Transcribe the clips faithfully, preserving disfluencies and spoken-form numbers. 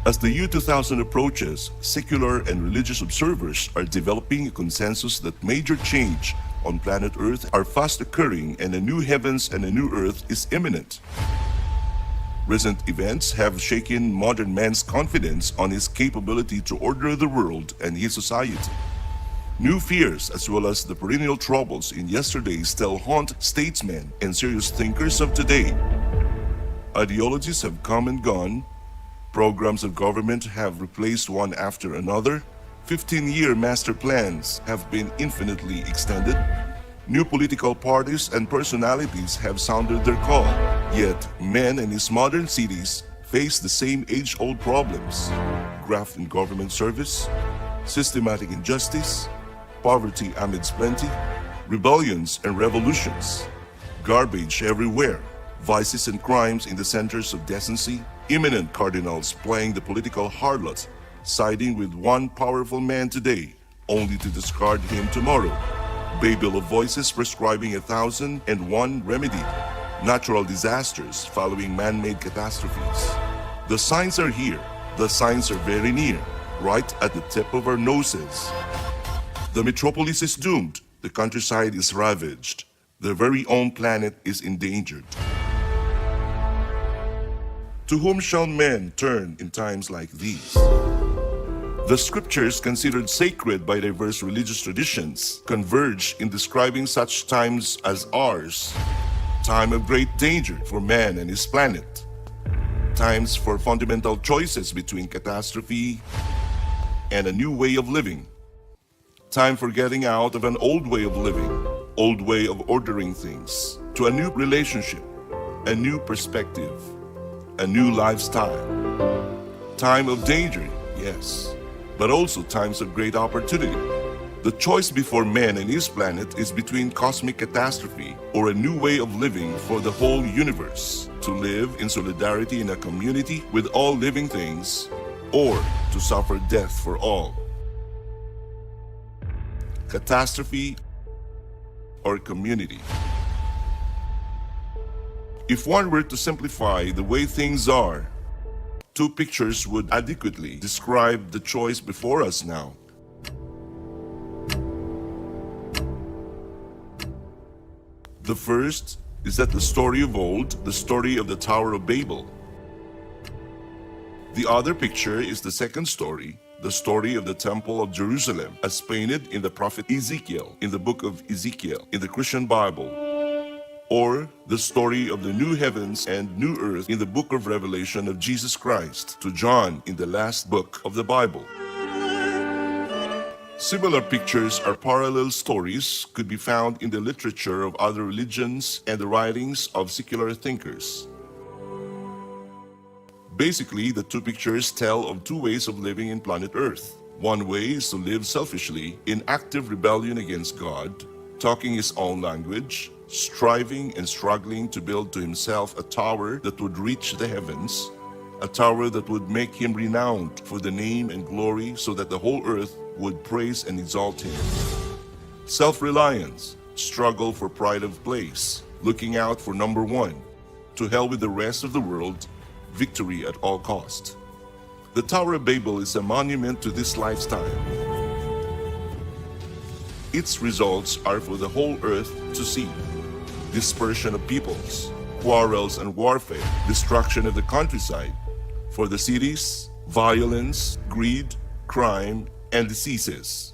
As the year two thousand approaches, secular and religious observers are developing a consensus that major change on planet Earth are fast occurring and a new heavens and a new earth is imminent. Recent events have shaken modern man's confidence on his capability to order the world and his society. New fears, as well as the perennial troubles in yesterday, still haunt statesmen and serious thinkers of today. Ideologies have come and gone, programs of government have replaced one after another, fifteen-year master plans have been infinitely extended, new political parties and personalities have sounded their call. Yet, man in his modern cities face the same age-old problems: graft in government service, systematic injustice, poverty amidst plenty, rebellions and revolutions, garbage everywhere, vices and crimes in the centers of decency, eminent cardinals playing the political harlot, siding with one powerful man today, only to discard him tomorrow. Babel of voices prescribing a thousand and one remedy, natural disasters following man-made catastrophes. The signs are here. The signs are very near, right at the tip of our noses. The metropolis is doomed. The countryside is ravaged. Their very own planet is endangered. To whom shall men turn in times like these? The scriptures, considered sacred by diverse religious traditions, converge in describing such times as ours: time of great danger for man and his planet, times for fundamental choices between catastrophe and a new way of living, time for getting out of an old way of living, old way of ordering things, to a new relationship, a new perspective, a new lifestyle. Time of danger, yes, but also times of great opportunity. The choice before man and his planet is between cosmic catastrophe or a new way of living for the whole universe, to live in solidarity in a community with all living things, or to suffer death for all. Catastrophe or community. If one were to simplify the way things are, two pictures would adequately describe the choice before us now. The first is that the story of old, the story of the Tower of Babel. The other picture is the second story, the story of the Temple of Jerusalem, as painted in the prophet Ezekiel, in the book of Ezekiel, in the Christian Bible, or the story of the new heavens and new earth in the book of Revelation of Jesus Christ to John in the last book of the Bible. Similar pictures or parallel stories could be found in the literature of other religions and the writings of secular thinkers. Basically, the two pictures tell of two ways of living in planet Earth. One way is to live selfishly, in active rebellion against God, talking his own language, striving and struggling to build to himself a tower that would reach the heavens, a tower that would make him renowned for the name and glory, so that the whole earth would praise and exalt him. Self-reliance, struggle for pride of place, looking out for number one, to hell with the rest of the world, victory at all cost. The Tower of Babel is a monument to this lifestyle. Its results are for the whole earth to see: dispersion of peoples, quarrels and warfare, destruction of the countryside, for the cities, violence, greed, crime, and diseases.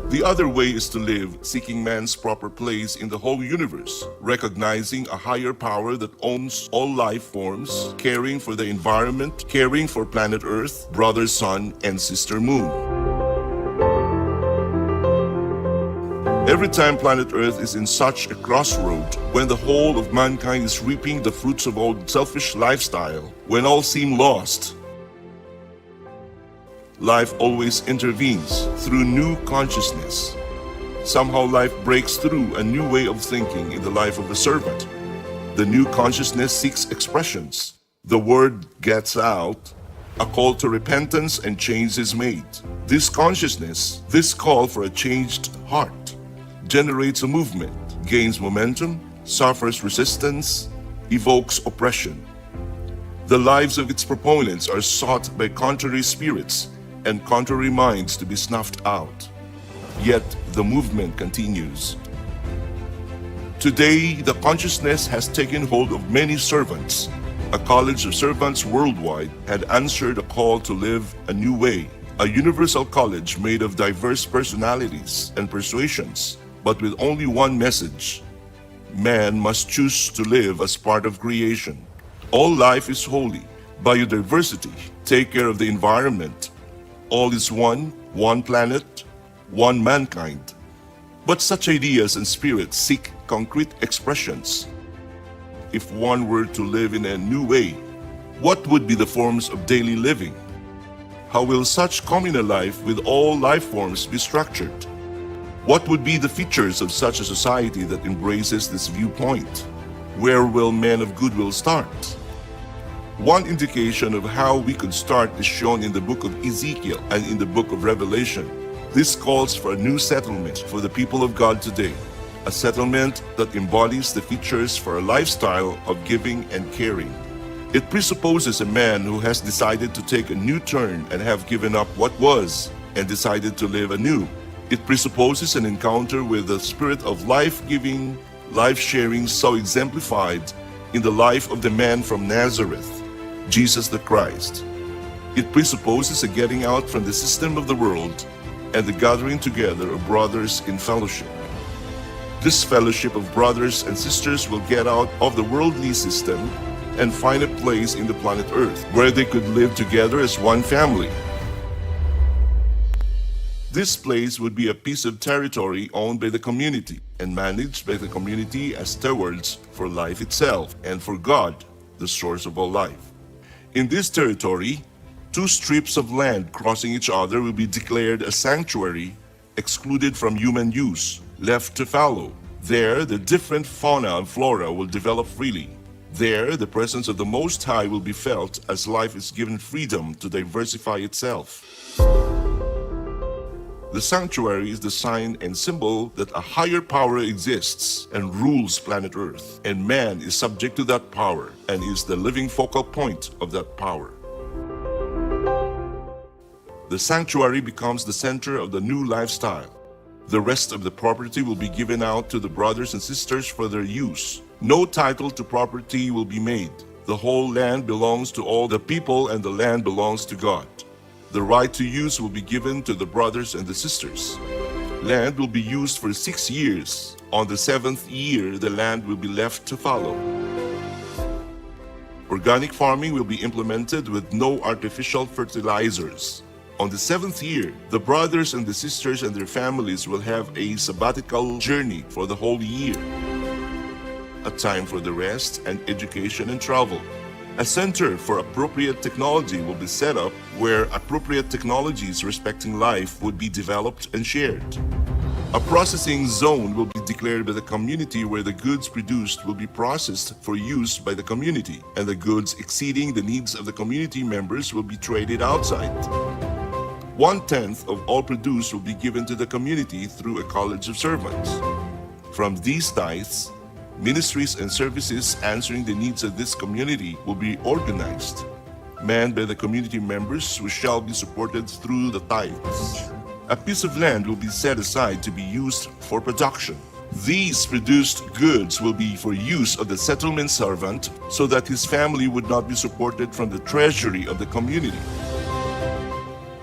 The other way is to live seeking man's proper place in the whole universe, recognizing a higher power that owns all life forms, caring for the environment, caring for planet Earth, brother Sun, and sister Moon. Every time planet Earth is in such a crossroad, when the whole of mankind is reaping the fruits of old selfish lifestyle, when all seem lost, life always intervenes through new consciousness. Somehow life breaks through a new way of thinking in the life of a servant. The new consciousness seeks expressions. The word gets out. A call to repentance and change is made. This consciousness, this call for a changed heart, generates a movement, gains momentum, suffers resistance, evokes oppression. The lives of its proponents are sought by contrary spirits and contrary minds to be snuffed out. Yet the movement continues. Today, the consciousness has taken hold of many servants. A college of servants worldwide had answered a call to live a new way, a universal college made of diverse personalities and persuasions, but with only one message: man must choose to live as part of creation. All life is holy. Biodiversity, take care of the environment. All is one, one planet, one mankind. But such ideas and spirits seek concrete expressions. If one were to live in a new way, what would be the forms of daily living? How will such communal life with all life forms be structured? What would be the features of such a society that embraces this viewpoint? Where will men of goodwill start? One indication of how we could start is shown in the book of Ezekiel and in the book of Revelation. This calls for a new settlement for the people of God today, a settlement that embodies the features for a lifestyle of giving and caring. It presupposes a man who has decided to take a new turn and have given up what was and decided to live anew. It presupposes an encounter with the spirit of life-giving, life-sharing so exemplified in the life of the man from Nazareth, Jesus the Christ. It presupposes a getting out from the system of the world and the gathering together of brothers in fellowship. This fellowship of brothers and sisters will get out of the worldly system and find a place in the planet Earth where they could live together as one family. This place would be a piece of territory owned by the community and managed by the community as stewards for life itself and for God, the source of all life. In this territory, two strips of land crossing each other will be declared a sanctuary, excluded from human use, left to fallow. There, the different fauna and flora will develop freely. There, the presence of the Most High will be felt as life is given freedom to diversify itself. The sanctuary is the sign and symbol that a higher power exists and rules planet Earth, and man is subject to that power and is the living focal point of that power. The sanctuary becomes the center of the new lifestyle. The rest of the property will be given out to the brothers and sisters for their use. No title to property will be made. The whole land belongs to all the people, and the land belongs to God. The right to use will be given to the brothers and the sisters. Land will be used for six years. On the seventh year, the land will be left to fallow. Organic farming will be implemented with no artificial fertilizers. On the seventh year, the brothers and the sisters and their families will have a sabbatical journey for the whole year, a time for the rest and education and travel. A center for appropriate technology will be set up where appropriate technologies respecting life would be developed and shared. A processing zone will be declared by the community where the goods produced will be processed for use by the community, and the goods exceeding the needs of the community members will be traded outside. One-tenth of all produce will be given to the community through a college of servants. From these tithes, ministries and services answering the needs of this community will be organized, manned by the community members who shall be supported through the tithes. A piece of land will be set aside to be used for production. These produced goods will be for use of the settlement servant, so that his family would not be supported from the treasury of the community.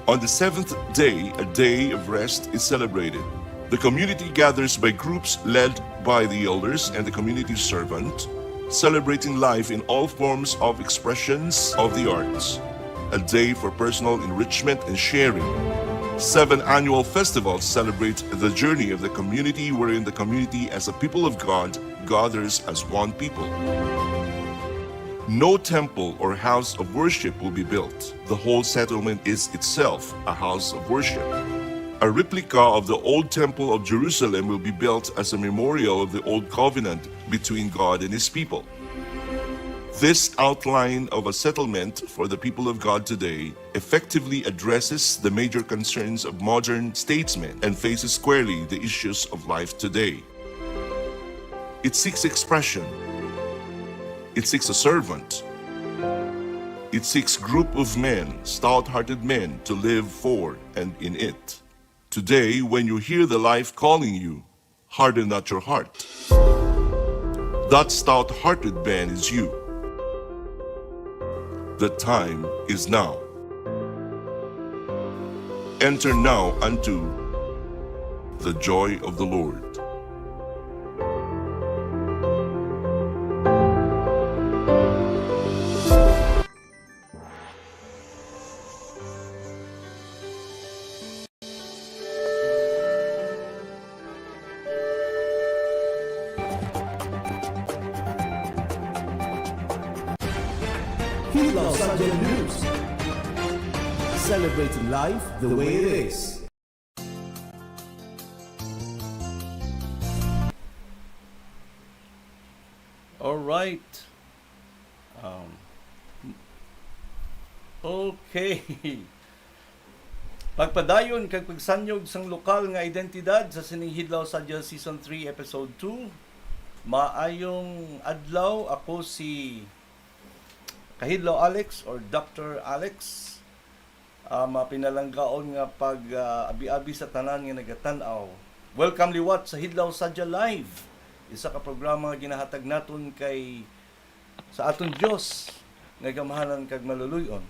On the seventh day, a day of rest is celebrated. The community gathers by groups led by the elders and the community servant, celebrating life in all forms of expressions of the arts. A day for personal enrichment and sharing. Seven annual festivals celebrate the journey of the community, wherein the community as a people of God gathers as one people. No temple or house of worship will be built. The whole settlement is itself a house of worship. A replica of the old temple of Jerusalem will be built as a memorial of the old covenant between God and his people. This outline of a settlement for the people of God today effectively addresses the major concerns of modern statesmen and faces squarely the issues of life today. It seeks expression. It seeks a servant. It seeks group of men, stout-hearted men, to live for and in it. Today, when you hear the life calling you, harden not your heart. That stout-hearted man is you. The time is now. Enter now unto the joy of the Lord. Hidlaw Sadya News. Celebrating life the way it is. All right. Um, okay. Pagpadayon kag pagsanyog sang lokal nga identidad sa sining Hidlaw Sadya Season three, Episode two. Maayong adlaw. Ako si Kahidlaw Alex or Doctor Alex. Ah, mapinalanggaon nga pag, ah, abi-abi sa tanan nga nagatan-aw. Welcome liwat sa Hidlaw Sadya Live, isa ka programa nga ginahatag naton kay sa aton Dios nga gamhanan kag maluluy-on.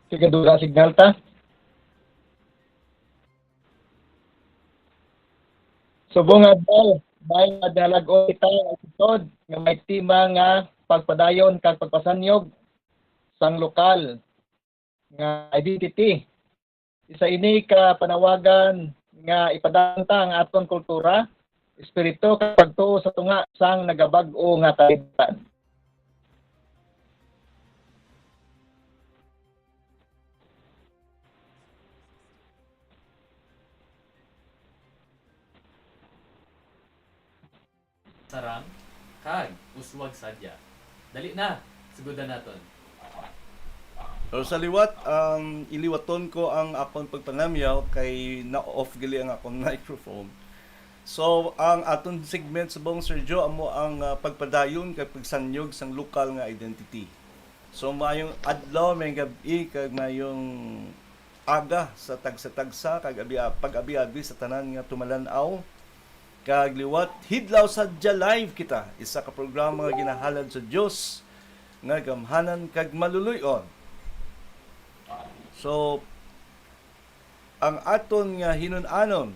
Sigadura signal ta. Subong nga adlaw, may nadalag-on kita nga episode nga may tema nga pagpadayon kag pagpasanyog sang lokal nga identity. Isa ini ka panawagan nga ipadaan ta ang aton kultura, espiritu, kag pagtuo sa tunga sang nagabag-o nga kalibutan. Sarang kag uswag sadya. Dali na, sugodan naton. Pero sa liwat, um, iliwaton ko ang akon pagpanamyaw kay na-off gali ang akon microphone. So, ang aton segment subong, Sir Joe, amo ang, ah, pagpadayon kag pagsanyog sang lokal nga identity. So, maayong adlaw, maayong gab-i, kag maayong aga sa tagsa-tagsa, kag abi-, pag-abi-abi sa tanan nga tumalan-aw. Kag liwat, Hidlaw Sadya Live kita, isa ka programa nga ginahalad sa Dios nga gamhanan kag maluluy-on. So, ang aton nga hinun-anon.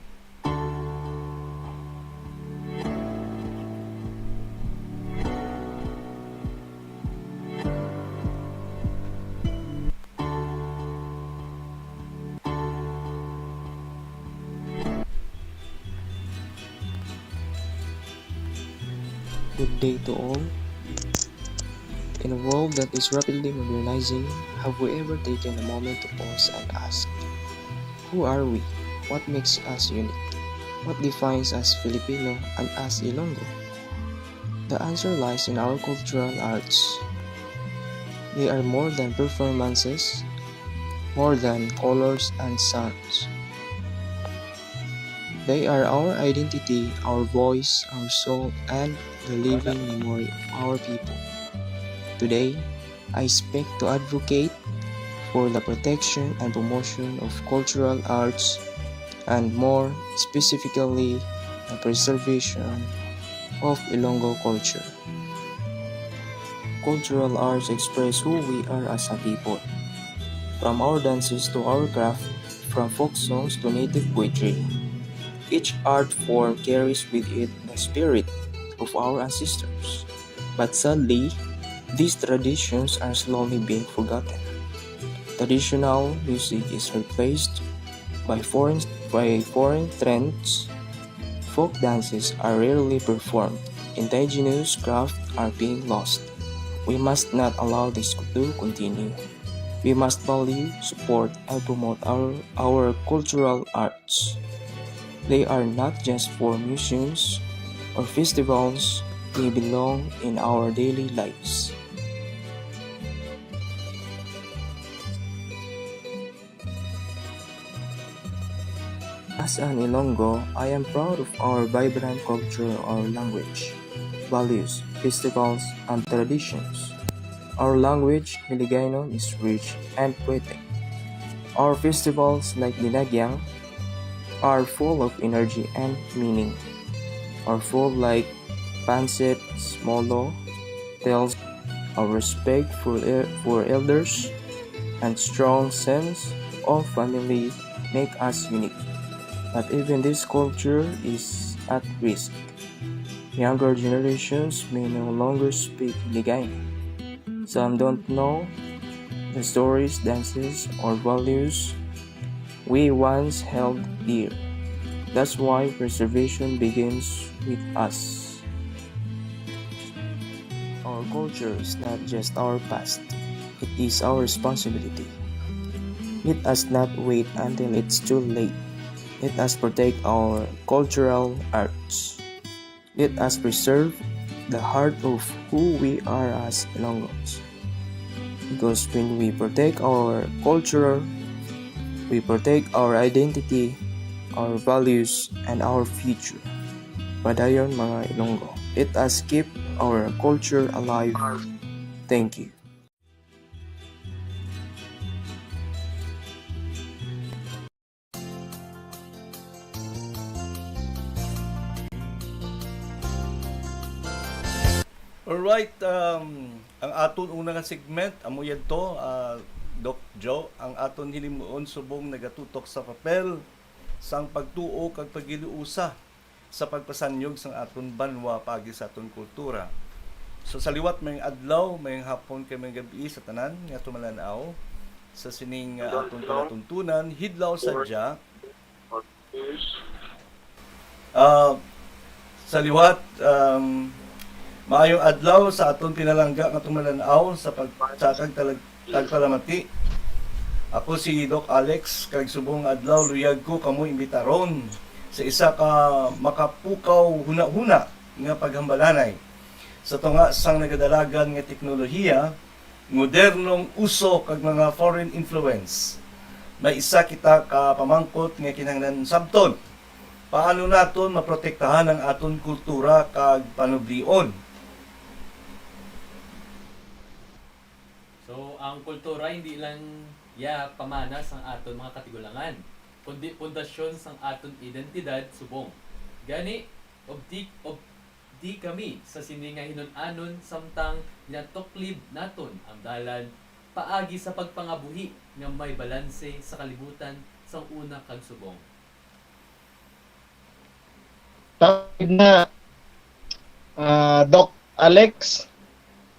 Good day to all. In a world that is rapidly modernizing, have we ever taken a moment to pause and ask, who are we? What makes us unique? What defines us Filipino and us Ilonggo? The answer lies in our cultural arts. They are more than performances, more than colors and sounds. They are our identity, our voice, our soul, and the living memory of our people. Today, I expect to advocate for the protection and promotion of cultural arts and, more specifically, the preservation of Ilonggo culture. Cultural arts express who we are as a people. From our dances to our craft, from folk songs to native poetry, each art form carries with it the spirit of our ancestors. But sadly, these traditions are slowly being forgotten. Traditional music is replaced by foreign, by foreign trends. Folk dances are rarely performed. Indigenous crafts are being lost. We must not allow this to continue. We must value, support, and promote our, our cultural arts. They are not just for museums or festivals, they belong in our daily lives. As an Ilonggo, I am proud of our vibrant culture, our language, values, festivals, and traditions. Our language, Hiligaynon, is rich and poetic. Our festivals, like Dinagyang, are full of energy and meaning. Our food, like pancit, molo, tells our respect for, el- for elders and strong sense of family make us unique. But even this culture is at risk. Younger generations may no longer speak Hiligaynon. Some don't know the stories, dances, or values we once held dear. That's why preservation begins with us. Our culture is not just our past, it is our responsibility. Let us not wait until it's too late. Let us protect our cultural arts. Let us preserve the heart of who we are as Ilonggos. Because when we protect our culture, we protect our identity, our values, and our future. Padayon, mga Ilonggo, let us keep our culture alive. Thank you. Alright, um, ang aton una nga segment, amo yadto, ah, Doc Joe, ang aton hinimuon subong nagatutok sa papel sang pagtuo kag paghiliusa sa pagpasanyog sang aton banwa paagi sa aton kultura. So sa liwat, mayong adlaw, mayong hapon, kag mayong gab-i sa tanan nga tumalan-aw sa sining, ah, aton palatuntunan, Hidlaw Sadya. Ah, sa liwat, um, maayong adlaw sa aton pinalangga nga tumalan-aw sa pag sa kag talag- tagpalamati. Ako si Doc Alex, kag subong nga adlaw luyag ko kamo imbitaron sa isa ka makapukaw hunahuna nga paghambalanay. Sa tunga sang nagadalagan nga teknolohiya, modernong uso kag mga foreign influence, may isa kita ka pamangkot nga kinahanglan sabton. Paano naton maprotektahan ang aton kultura kag panublion? So, ang kultura hindi lang ya pamana sang aton mga katigulangan, kundi pundasyon sang aton identidad subong. Gani, obti, obti kami sa sini nga hinun-anon samtang ginatuklib naton ang dalan paagi sa pagpangabuhi nga may balanse sa kalibutan sang una kag subong. Tawid na, ah, Doc Alex,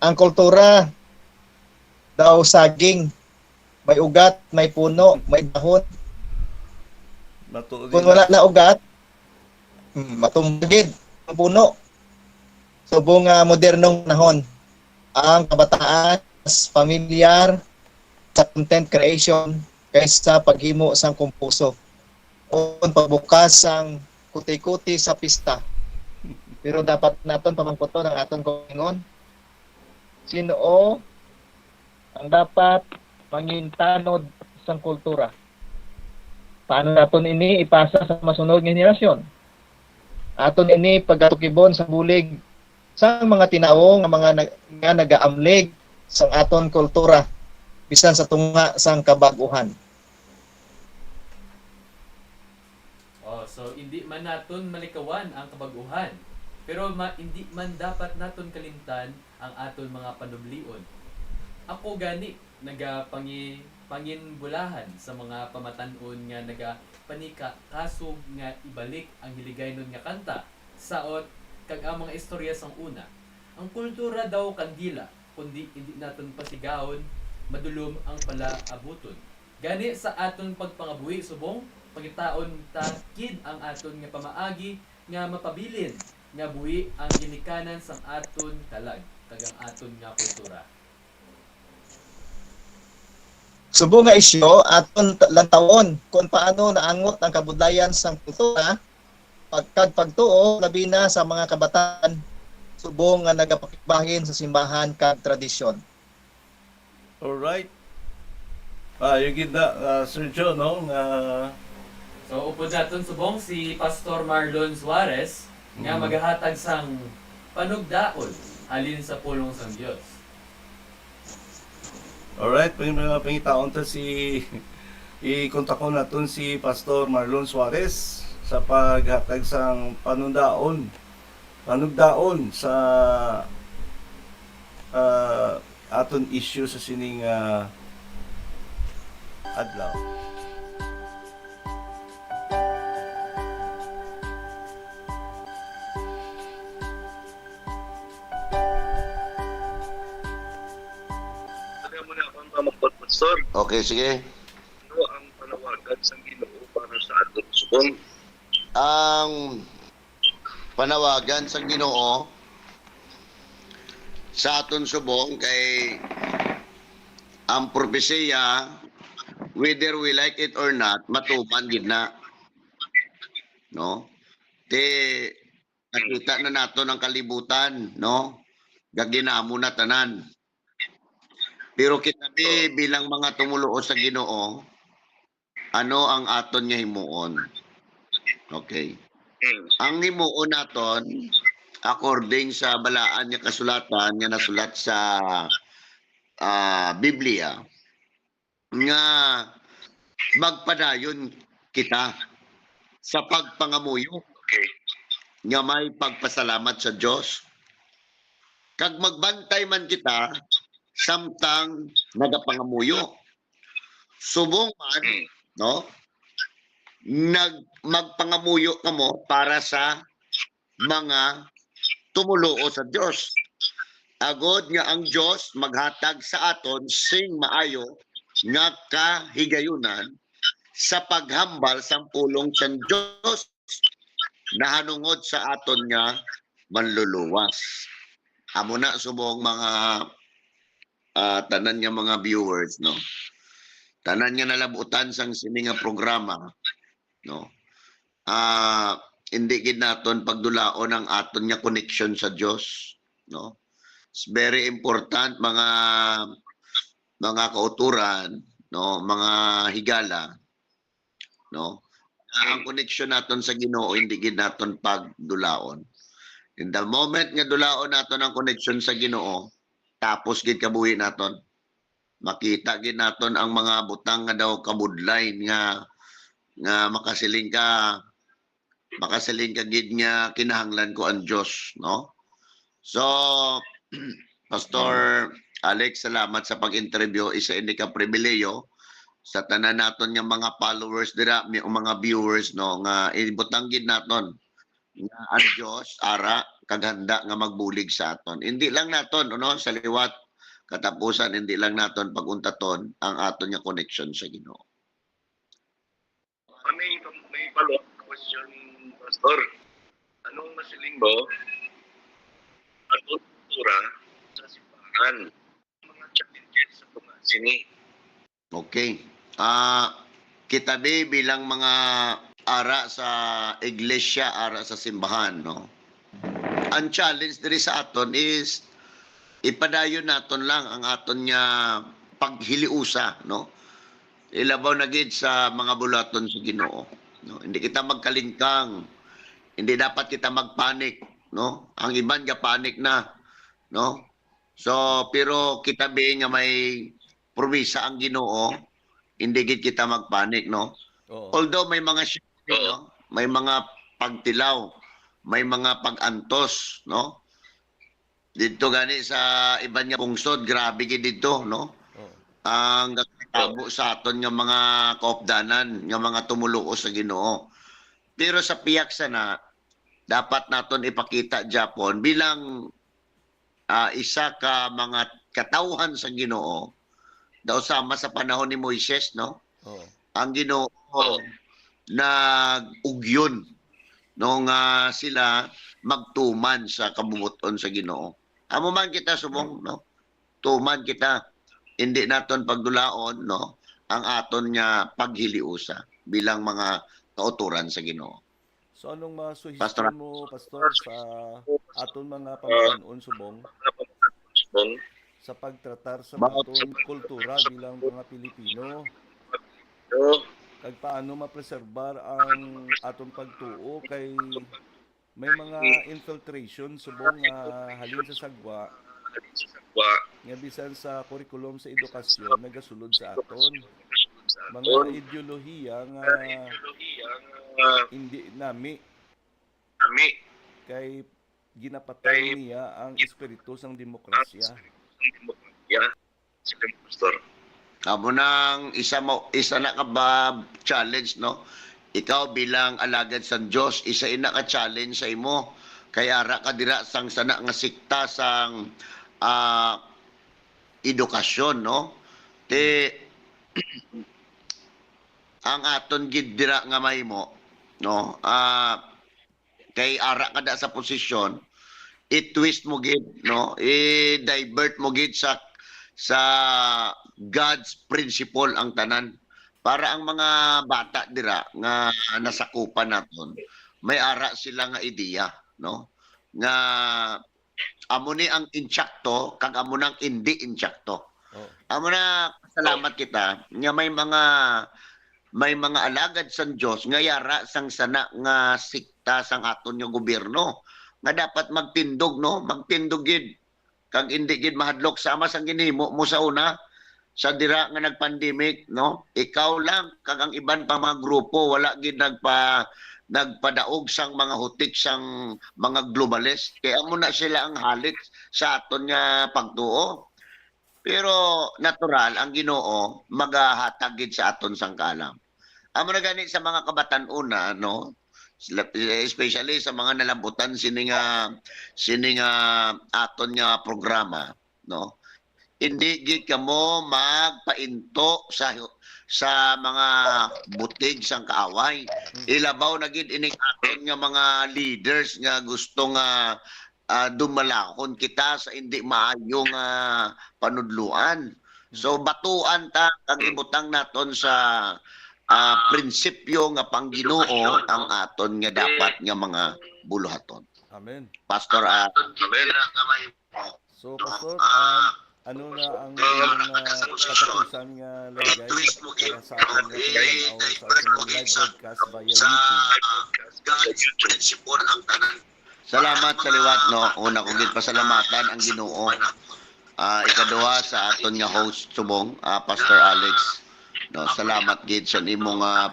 ang kultura daw saging, may ugat, may puno, may dahon. Matuod Kung na. Wala na ugat, hmm, matumbagid ang puno. Subong nga modernong panahon, ang kabataan mas familiar sa content creation kaysa paghimo sang kumpuso o pagbukas sang kuti-kuti sa pista. Pero dapat naton pamangkuton ang aton kaugalingon. Sino ang dapat mangin tanod sang kultura? Paano naton ini ipasa sa masunod nga henerasyon? Aton ini pagatukibon sa bulig sang mga tinawo nga mga nag- nga nagaamlig sang aton kultura bisan sa tunga sang kabag-uhan. Oh, so hindi man naton malikawan ang kabag-uhan, pero ma, hindi man dapat naton kalimtan ang aton mga panublion. Ako gani nagapangi panginbulahan sa mga pamatan-on nga nagapanika kasog nga ibalik ang Hiligaynon nga kanta, saot, kag ang mga istorya sang una. Ang kultura daw kandila, kundi indi naton pasigaon, madulom ang palaabuton. Gani sa aton pagpangabuhi subong, pangitaon ta gid ang aton nga pamaagi nga mapabilin nga buhi ang ginikanan sang aton kalag kag ang aton nga kultura. Subong nga isyu, aton t- lantawon kung paano naangot ang kabudlayan sang kultura pag kag pagtuo, labi na sa mga kabataan, subong nga nagapakigbahin sa simbahan kag tradisyon. Alright. Ah, yung gid na, ah, Sir Joe, no, nga So, upod naton subong si Pastor Marlon Suarez nga Mm. magahatag sang panugdaon halin sa pulong sang Dios. Alright, pang-, mga pangitaon ta si, ikontakon naton si Pastor Marlon Suarez sa paghatag sang panundaon, panugdaon sa, ah, aton issue sa sining, ah, adlaw. Ano mo na akong mamagpag, Pastor? Okay, sige. Ano ang panawagan sang Ginoo para sa aton subong? Ang panawagan sang Ginoo sa aton subong kay ang propesiya, whether we like it or not, matuman gid na. No? Ti nakita na naton ang kalibutan, no? Gaginamo na tanan. Pero kita bi bilang mga tumuluo sa Ginoo, ano ang aton nga himuon? Okay. Hmm. Ang himuon naton, according sa balaan nga kasulatan nga nasulat sa, ah, Biblia, nga magpadayon kita sa pagpangamuyo Okay. nga may pagpasalamat sa Dios, kag magbantay man kita samtang nagapangamuyo. Subong man, Hmm. no? Nag magpangamuyo kamo para sa mga tumuluo sa Dios, agod nga ang Dios maghatag sa aton sing maayo nga kahigayunan sa paghambal sang pulong sang Dios nahanungod sa aton nga Manluluwas. Amo na subong mga, ah, tanan nga mga viewers, no? Tanan nga nalabutan sang sini nga programa, no? Ah, hindi gid naton pagdulaon ang aton nga koneksyon sa Dios, no? It's very important, mga, mga kauturan, no, mga higala, no? Nga ang koneksyon naton sa Ginoo hindi gid naton pagdulaon. In the moment nga dulaon naton ang koneksyon sa Ginoo, tapos gid kabuhi naton. Makita gid naton ang mga butang nga daw kabudlay nga, nga makasiling ka, makasiling ka gid nga kinahanglan ko ang Dios, no? So, Pastor Alex, salamat sa pag-interview. Isa ini ka pribilehiyo sa tanan naton nga mga followers dira, mi-, mga viewers, no, nga ibutang gid naton nga ang Dios ara kag handa nga magbulig sa aton. Hindi lang naton, no, sa liwat katapusan, hindi lang naton pag-untaton ang aton nga koneksyon sa Ginoo. Ah, may, may follow-up question, Pastor. Anong masiling mo atong kultura sa simbahan? Mga challenges sa mga sini. Okay. Ah, kita bi bilang mga ara sa iglesia, ara sa simbahan, no? Ang challenge diri sa aton is ipadayon naton lang ang aton nga paghiliusa, no? Ilabaw na gid sa mga buluhaton sa Ginoo, no? Hindi kita magkalingkang. Hindi dapat kita magpanik, no? Ang iban gapanik na, no? So, pero kita bi nga may promisa ang Ginoo, hindi gid kita magpanik, no? Oo. Although may mga sharing, no? May mga pagtilaw, may mga pag-antos, no? Didto gani sa iban nga pungsod, grabe gid didto, no? Oo. Ang nagtabo sa aton nga mga kaupdanan, nga mga tumuluo sa Ginoo. Pero sa pihak sana, dapat naton ipakita gyapon bilang, ah, isa ka mga katawhan sa Ginoo, daw sama sa panahon ni Moises, no? Oo. Ang Ginoo nag-ugyon, no, nga sila magtuman sa kabubot-on sa Ginoo. Amo man kita subong, no? Tuman kita. Hindi naton pagdulaon, no, ang aton nga paghiliusa bilang mga kauturan sa Ginoo. So anong Pastor. masuhestyon mo, Pastor, sa aton mga pamatan-on subong Subong. sa pagtratar sa About aton kultura bilang mga Pilipino? No? Kag paano mapreserbar ang aton pagtuo kay may mga infiltration subong nga halin sa sagwa nga bisan sa kurikulum sa edukasyon nagasulod sa aton mga ideolohiya nga hindi nami kay ginapatay niya ang espiritu sang demokrasya. Sige, Pastor. Amo nang isa mo isa na ka ba challenge, no? Ikaw bilang alagad sang Dios, isa ina ka challenge sa imo kay ara ka dira sang sana nga sikta sang ah, edukasyon, no? Ti ang aton gid dira nga mahimo, no? Ah, kay ara ka da sa posisyon, i-twist mo gid, no? I-divert mo gid sa sa God's principle ang tanan para ang mga bata dira nga nasakupan naton may ara sila nga ideya, no? Nga amo ni ang insakto kag amo nang indi insakto. Oh. Amo na salamat kita nga may mga may mga alagad sang Dios nga yara sang sana nga sikta sang aton nga gobyerno nga dapat magtindog, no, magtindog gid kag indi gid mahadlok sama sang ginhimo mo sa una sa dira nga nag-pandemic, no? Ikaw lang kag ang iban pa mga grupo wala gid nagpa nagpadaog sang mga hutik sang mga globalist. Kay amo na sila ang halit sa aton nga pagtuo. Pero natural ang Ginoo magahatag gid sa aton sang kaalam. Amo na gani sa mga kabatan-una, no? Sila- especially sa mga nalabutan sini nga sini nga aton nga programa, no? Hindi gid kamo magpainto sa sa mga butig sang kaaway. Ilabaw na gid ining aton nga mga leaders nga gusto nga ah, dumalahon kita sa hindi maayo nga panudloan. So batuan ta kag ibutang naton sa ah, prinsipyo nga pangginoo ang aton nga dapat nga mga buluhaton. Amen. Pastor, ah, So, Pastor, um, ano na ang inyong uh, katapusan nga lagay para sa aton nga pag-aw sa aton live broadcast via YouTube? Salamat sa liwat, no? Una ko gid pasalamatan ang Ginoo. Ah, ikaduha sa aton nga host subong, ah, Pastor Alex. No, salamat gid sa nimo nga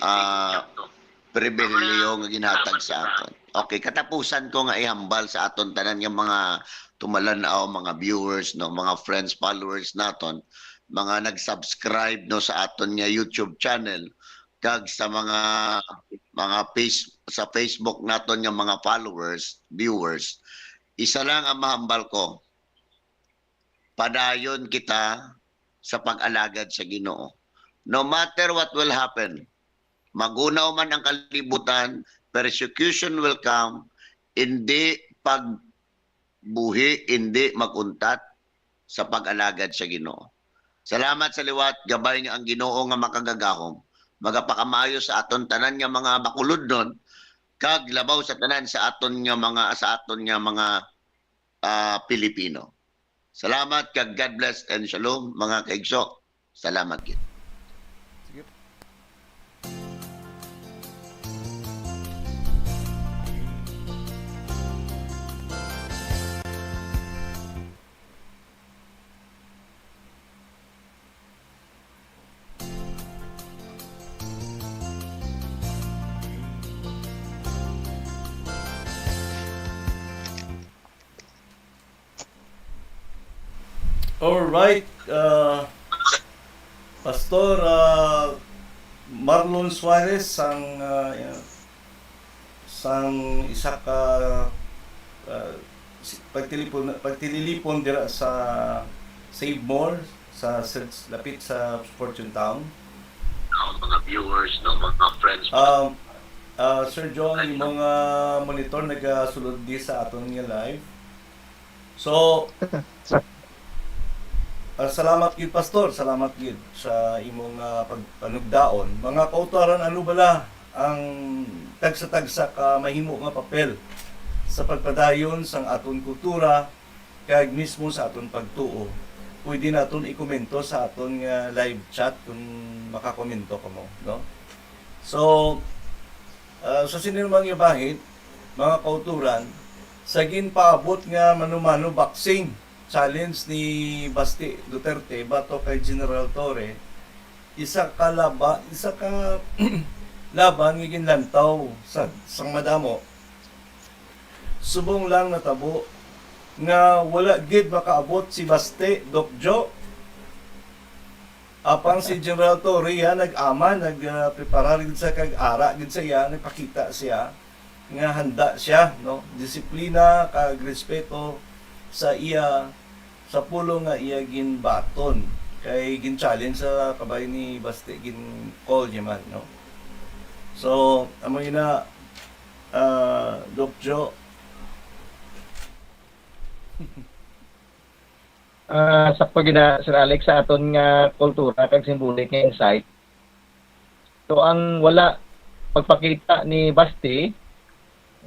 ah, pribilehiyo nga ginhatag sa aton. Okay, katapusan ko nga ihambal sa aton tanan nga mga tumalan-aw, mga viewers, no, mga friends, followers naton, mga nag-subscribe, no, sa aton nga YouTube channel kag sa mga mga face, sa Facebook naton nga mga followers, viewers. Isa lang ang mahambal ko. Padayon kita sa pag-alagad sa Ginoo. No matter what will happen, magunaw man ang kalibutan, persecution will come, hindi pagbuhi, hindi maguntat sa pag-alagad sa Ginoo. Salamat sa liwat, gabay nga ang Ginoo nga makagagahom magapakamaayo sa aton tanan nga mga bakulodnon kag labaw sa tanan sa aton nga mga sa aton nga mga ah, Pilipino. Salamat kag God bless and shalom, mga kaigso. Salamat gid. Sige. All right, uh, Pastor uh, Marlon Suarez sang uh, sang isa ka uh, si- pagtilipon pagtililipon dira sa Save More sa search lapit sa Fortune Town. Ang mga viewers, no, mga friends. Um, uh, Sir John, yung mga monitor nagasulod di sa aton nga live. So, ah, salamat gid, Pastor. Salamat gid sa imong ah, pagpanugdaon. Mga kautuaran, ano bala ang tagsa-tagsa ka mahimo nga papel sa pagpadayon sang aton kultura kag mismo sa aton pagtuo? pwede naton ikomento sa aton nga live chat kung makakomento kamo, no? So, ah, sa sini man nga bahin, mga kauturan, sa ginpaabot nga mano-mano boxing challenge ni Basti Duterte batok kay General Torre, isa ka laba-, isa ka laban nga ginlantaw sa sang madamo. Subong lang natabo nga wala gid makaabot si Basti, Doc Joe. Apang si General Torre, ya, nag-aman, nag, ah, preparar gid sa kag ara gid sa iya, nagpakita siya nga handa siya, no? Disiplina kag respeto sa iya, sa pulong nga iya ginbaton. Kay gin-challenge sa kabay ni Basti, gin-call niya man, no? So, amo ina, ah, Doc Joe. Ah, sakto gid na, Sir Alex, sa aton nga kultura kag symbolic nga insight. So, ang wala pagpakita ni Basti,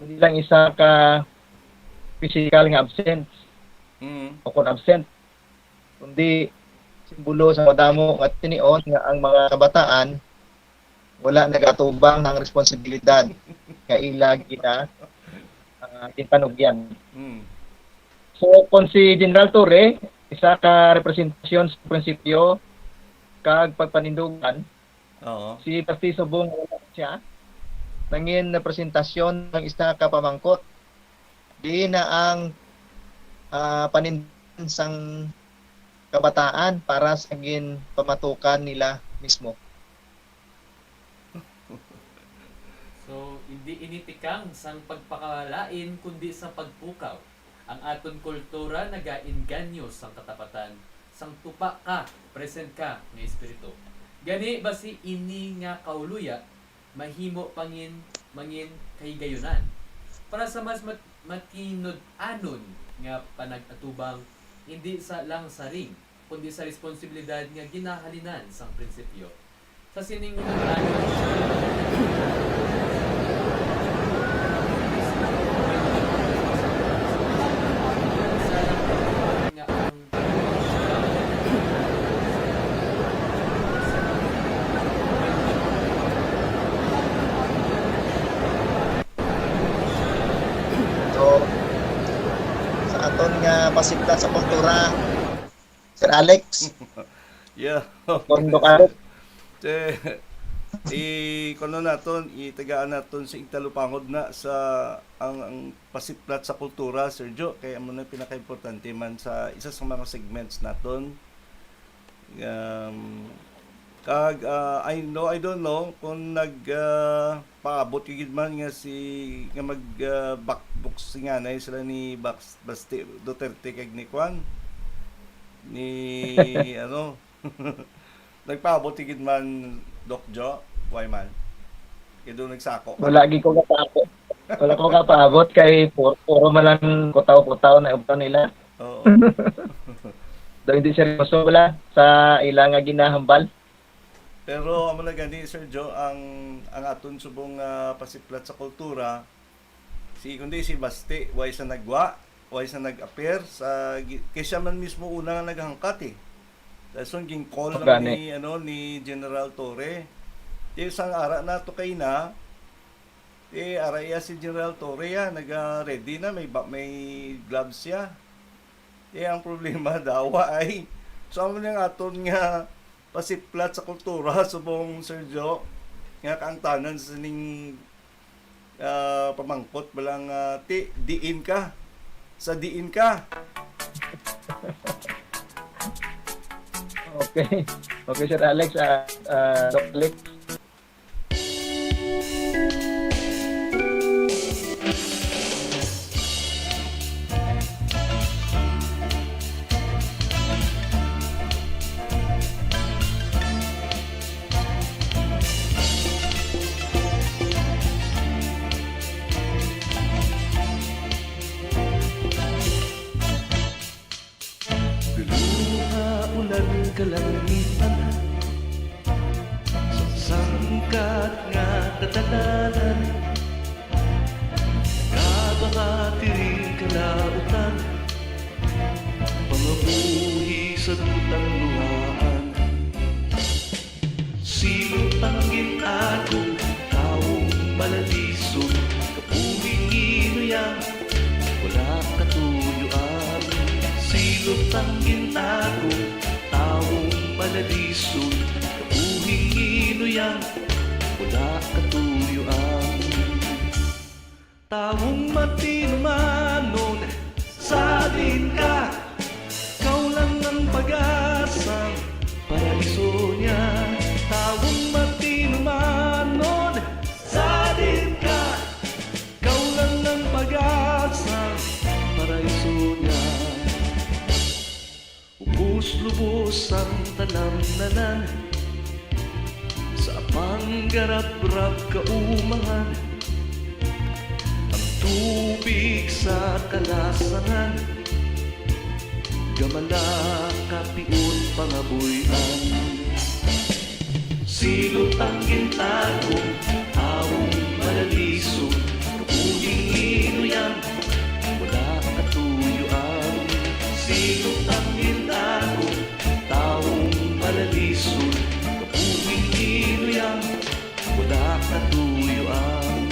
hindi lang isa ka physical nga absence Mm. o kon absent, kundi simbolo sa madamo nga tinion nga ang mga kabataan wala nagatubang ng responsibilidad nga ila gina, ah, ginpanugyan. Mm. So, kung si General Torre, isa ka representasyon sa prinsipyo kag pagpanindugan, Oo. si Basti subong wala siya, nangin representasyon ng isa ka pamangkot. Di na ang, ah, panindugan sang kabataan para sa ginpamatukan nila mismo. So, hindi ini tikang sang pagpakalain, kundi sa pagpukaw. Ang aton kultura nagainganyo sang katapatan, sang tupa ka, present ka nga espiritu. Gani, basi ini nga kauluya mahimo pangin mangin kahigayunan para sa mas mat-, matinud-anon nga panag-atubang, hindi sa lang sa ring, kundi sa responsibilidad nga ginahalinan sang prinsipyo. Sa sining hinungdanon, nga ang So, sa aton nga pasiplat sa kultura, Sir Alex. Yeah. Kondo ka. Te, i-, kuno naton, itagaan naton sa igtalupangod na sa ang, ang pasiplat sa kultura, Sir Joe, kay amo na pinakaimportante man sa isa sa mga segments naton. Um, kag, ah, I know, I don't know kung nag, ah, paabot ka gid man nga si, nga mag, ah, backboxing anay sila ni Bax-, Basti Duterte kag ni Kwan, ni, ano, nagpaabot ka gid man, Doc Jo, why man? Kay doon nagsako ka. Wala gid ko kapaabot. Wala ko kapaabot kay puro, puro man lang kutaw-kutaw na ubtan nila. Oo. Daw hindi seryoso wala sa ila nga ginahambal. Pero amo na gani, Sir Jo, ang, ang aton subong, ah, pasiplat sa kultura, si, kundi si Basti, way sa nagwa, way sa nag-appear, sa, gi-, kay siya man mismo una nga naghangkat eh. Dason gin-call lang Gani. ni, ano, ni General Torre. Di sang ara na to kay na, eh, ara iya si General Torre, ah, naga-ready na, may ba-, may gloves siya. Eh, ang problema, dawa ay, so, amo nang aton nga pasiplat sa kultura, subong Sir Jo, nga kaangtanan sa sining, ah, pamangkot, balang, ah, ti-, diin ka? Sa diin ka? Okay. Okay, Sir Alex, ah, ah, Doc Alex. Binuha ulan kalangitan sa sangkat nga katalanan, nga mga tiring kalautan, pangabuhi sa Luhaan. Silot ang ginagong tawong malalisod, kabuhing inuyang wala katuyuan. Silot ang ginagong tawong malalisod, kabuhing inuyang wala katuyuan. Tawong matinumanon, sadin ka. Kaw lang ang pag-asang paraiso niya. Tawong matinumanon, sadin ka. Kaw lang ang pag-asang paraiso niya. Ubos-lubos ang talamnanan, sa panggarabrab kaumahan. Ang tubig sa kalasangan, gamala kapion pangabuy-an. Silot ang gintagong, awong malalisog, kabuhing inuyang wala katuyuan. Silot ang gintagong, tawong malalisod, kabuhing inuyang wala katuyuan.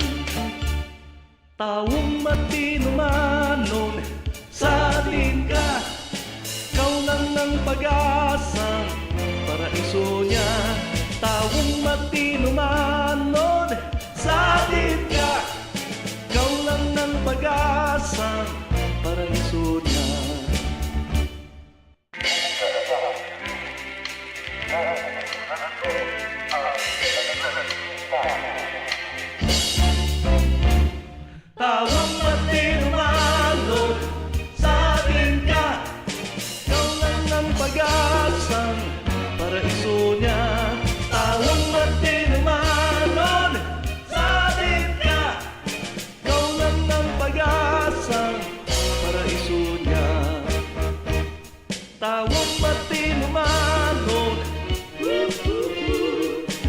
Tawong matinumanon, sadin ka. Kaw lang ang pag-asa, paraiso niya. Tawong matinumanon, sadin ka. Kaw lang ang pag-asa, paraiso niya. Tawong matinumanon, sadin ka. Kaw lang ang pag-asang paraiso niya. Tawong matinumanon, sadin ka. Kaw lang ang pag-asang paraiso niya. Tawong matinumanon.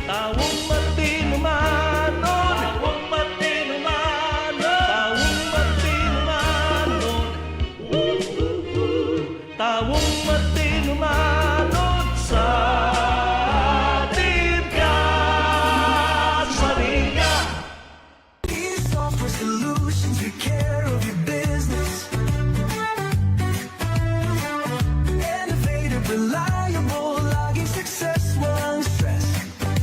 Tawong matinumanon. Tawong matinumanon. Tawong matinumanon. Tawong matinumanon. Sadin ka. Sadin ka. East Software Solutions, we care of your business. Innovative, reliable, laging success, walang stress.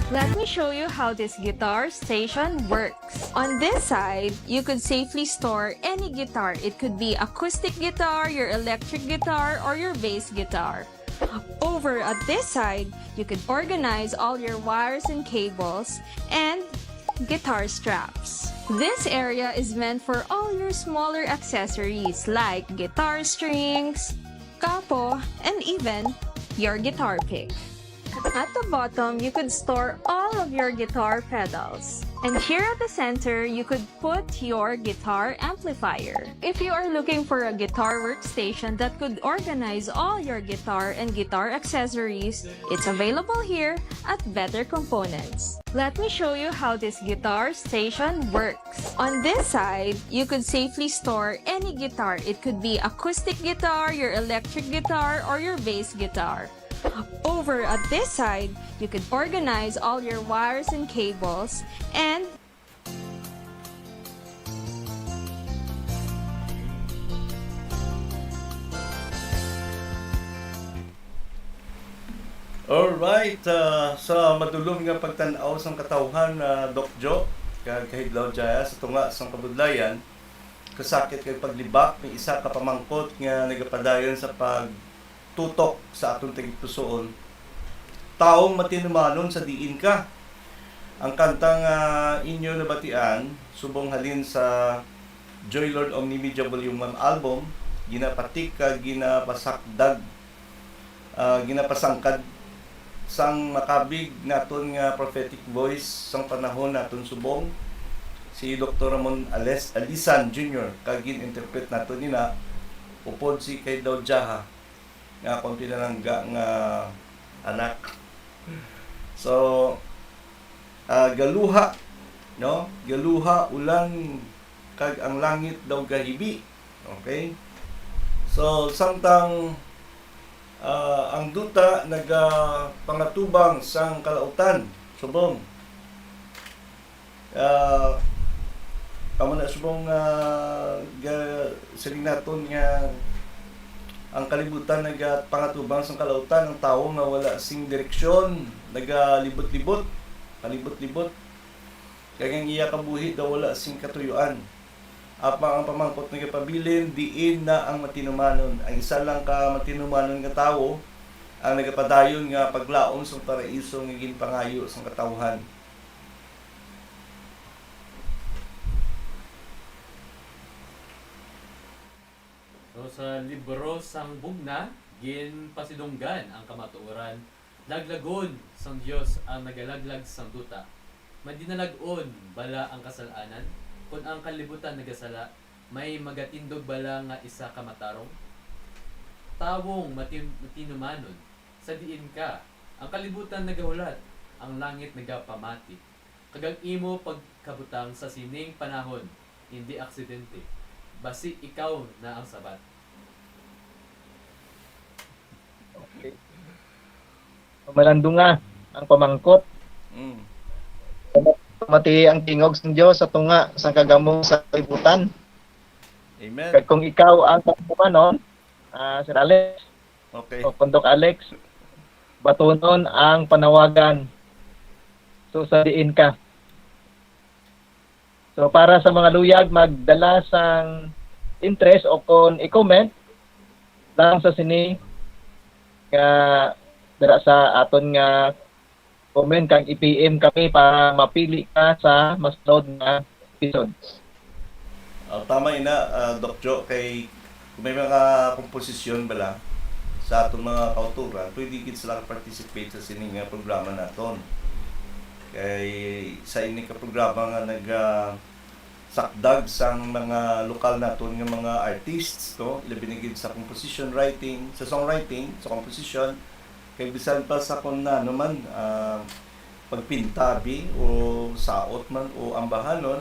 Let me show you how this guitar station works. On this side, you could safely store any guitar. It could be acoustic guitar, your electric guitar, or your bass guitar. Over at this side, you could organize all your wires and cables and guitar straps. This area is meant for all your smaller accessories like guitar strings, capo, and even your guitar pick. At the bottom, you could store all of your guitar pedals. And here at the center, you could put your guitar amplifier. If you are looking for a guitar workstation that could organize all your guitar and guitar accessories, it's available here at Better Components. Let me show you how this guitar station works. On this side, you could safely store any guitar. It could be acoustic guitar, your electric guitar, or your bass guitar. Over at this side, you could organize all your wires and cables and Alright, ah, sa madulom nga pagtan-aw sang katawhan, ah, Doc Jo, kag Kahidlaw Jaya, sa tunga sang kabudlayan, kasakit kag paglibak, may isa ka pamangkot nga nagapadayon sa pagtutok sa aton tagipusoon. Tawong matinumanon sa diin ka. Ang kanta nga inyo nabatian, subong halin sa Joy Lord Omni Media Volume one album, ginapatik kag ginapasakdag, ah, ginapasangkad sang makabig naton nga prophetic voice sang panahon naton subong, si Doktor Ramon Ales-, Alisan Junior, kag gin-interpret naton ina upod si Kay Daud Jaha nga akon pinalangga nga anak. So, ah, galuha, no? Galuha, ulan, kag ang langit daw gahibi. Okay? So, samtang Ah, ang duta nagapangatubang sang kalautan. Subong. Ah, amo na subong, ah, ga-, siling naton nga ang kalibutan nagapangatubang sang kalautan, ang tawo nga wala sing direksyon, nagalibot-libot, palibot-libot. Kag ang iya kabuhi daw wala sing katuyuan. Apang ang pamangkot nagapabilin, diin na ang matinumanon? Ang isa lang ka matinumanon nga tawo ang nagapadayon nga paglaom sang paraiso nga ginpangayo sang katawhan. So, sa libro sang Bugna, ginpasidunggan ang kamatuoran. Laglagon sang Dios ang nagalaglag sang duta. Madinalag-on bala ang kasal-anan? Kon ang kalibutan nagasala, may magatindog bala nga isa ka matarong? Tawong matin-, matinumanon, sa diin ka? Ang kalibutan nagahulat, ang langit nagapamati. Kag ang imo pagkabutang sa sining panahon indi aksidente, basi ikaw na ang sabat. Okay. Malandunga ang pamangkot. Mm. Mati ang tingog sang Dios sa tunga sang kagamong sa kalibutan. Amen. Kag kung ikaw ang pagkumanon, ah, Sir Alex, Okay. o Pundok Alex, batunon ang panawagan. So, sa diin ka? So, para sa mga luyag magdala sang interest o kon i-comment lang sa sini nga dira sa aton nga comment kag i-P M kami para mapili ka sa masunod nga episodes. Ah, tama ina, ah, Doc Jo, kay kung may mga komposisyon bala sa aton mga kauturan, pwede gid sila participate sa sini nga programa naton. Kay sa ini ka programa nga nag, ah, sakdag sang mga lokal naton nga mga artists, no? Ilabi na gid sa composition writing, sa songwriting, sa composition, kay bisan pa sa kung ano man, ah, pagpintabi o saot man o ambahanon,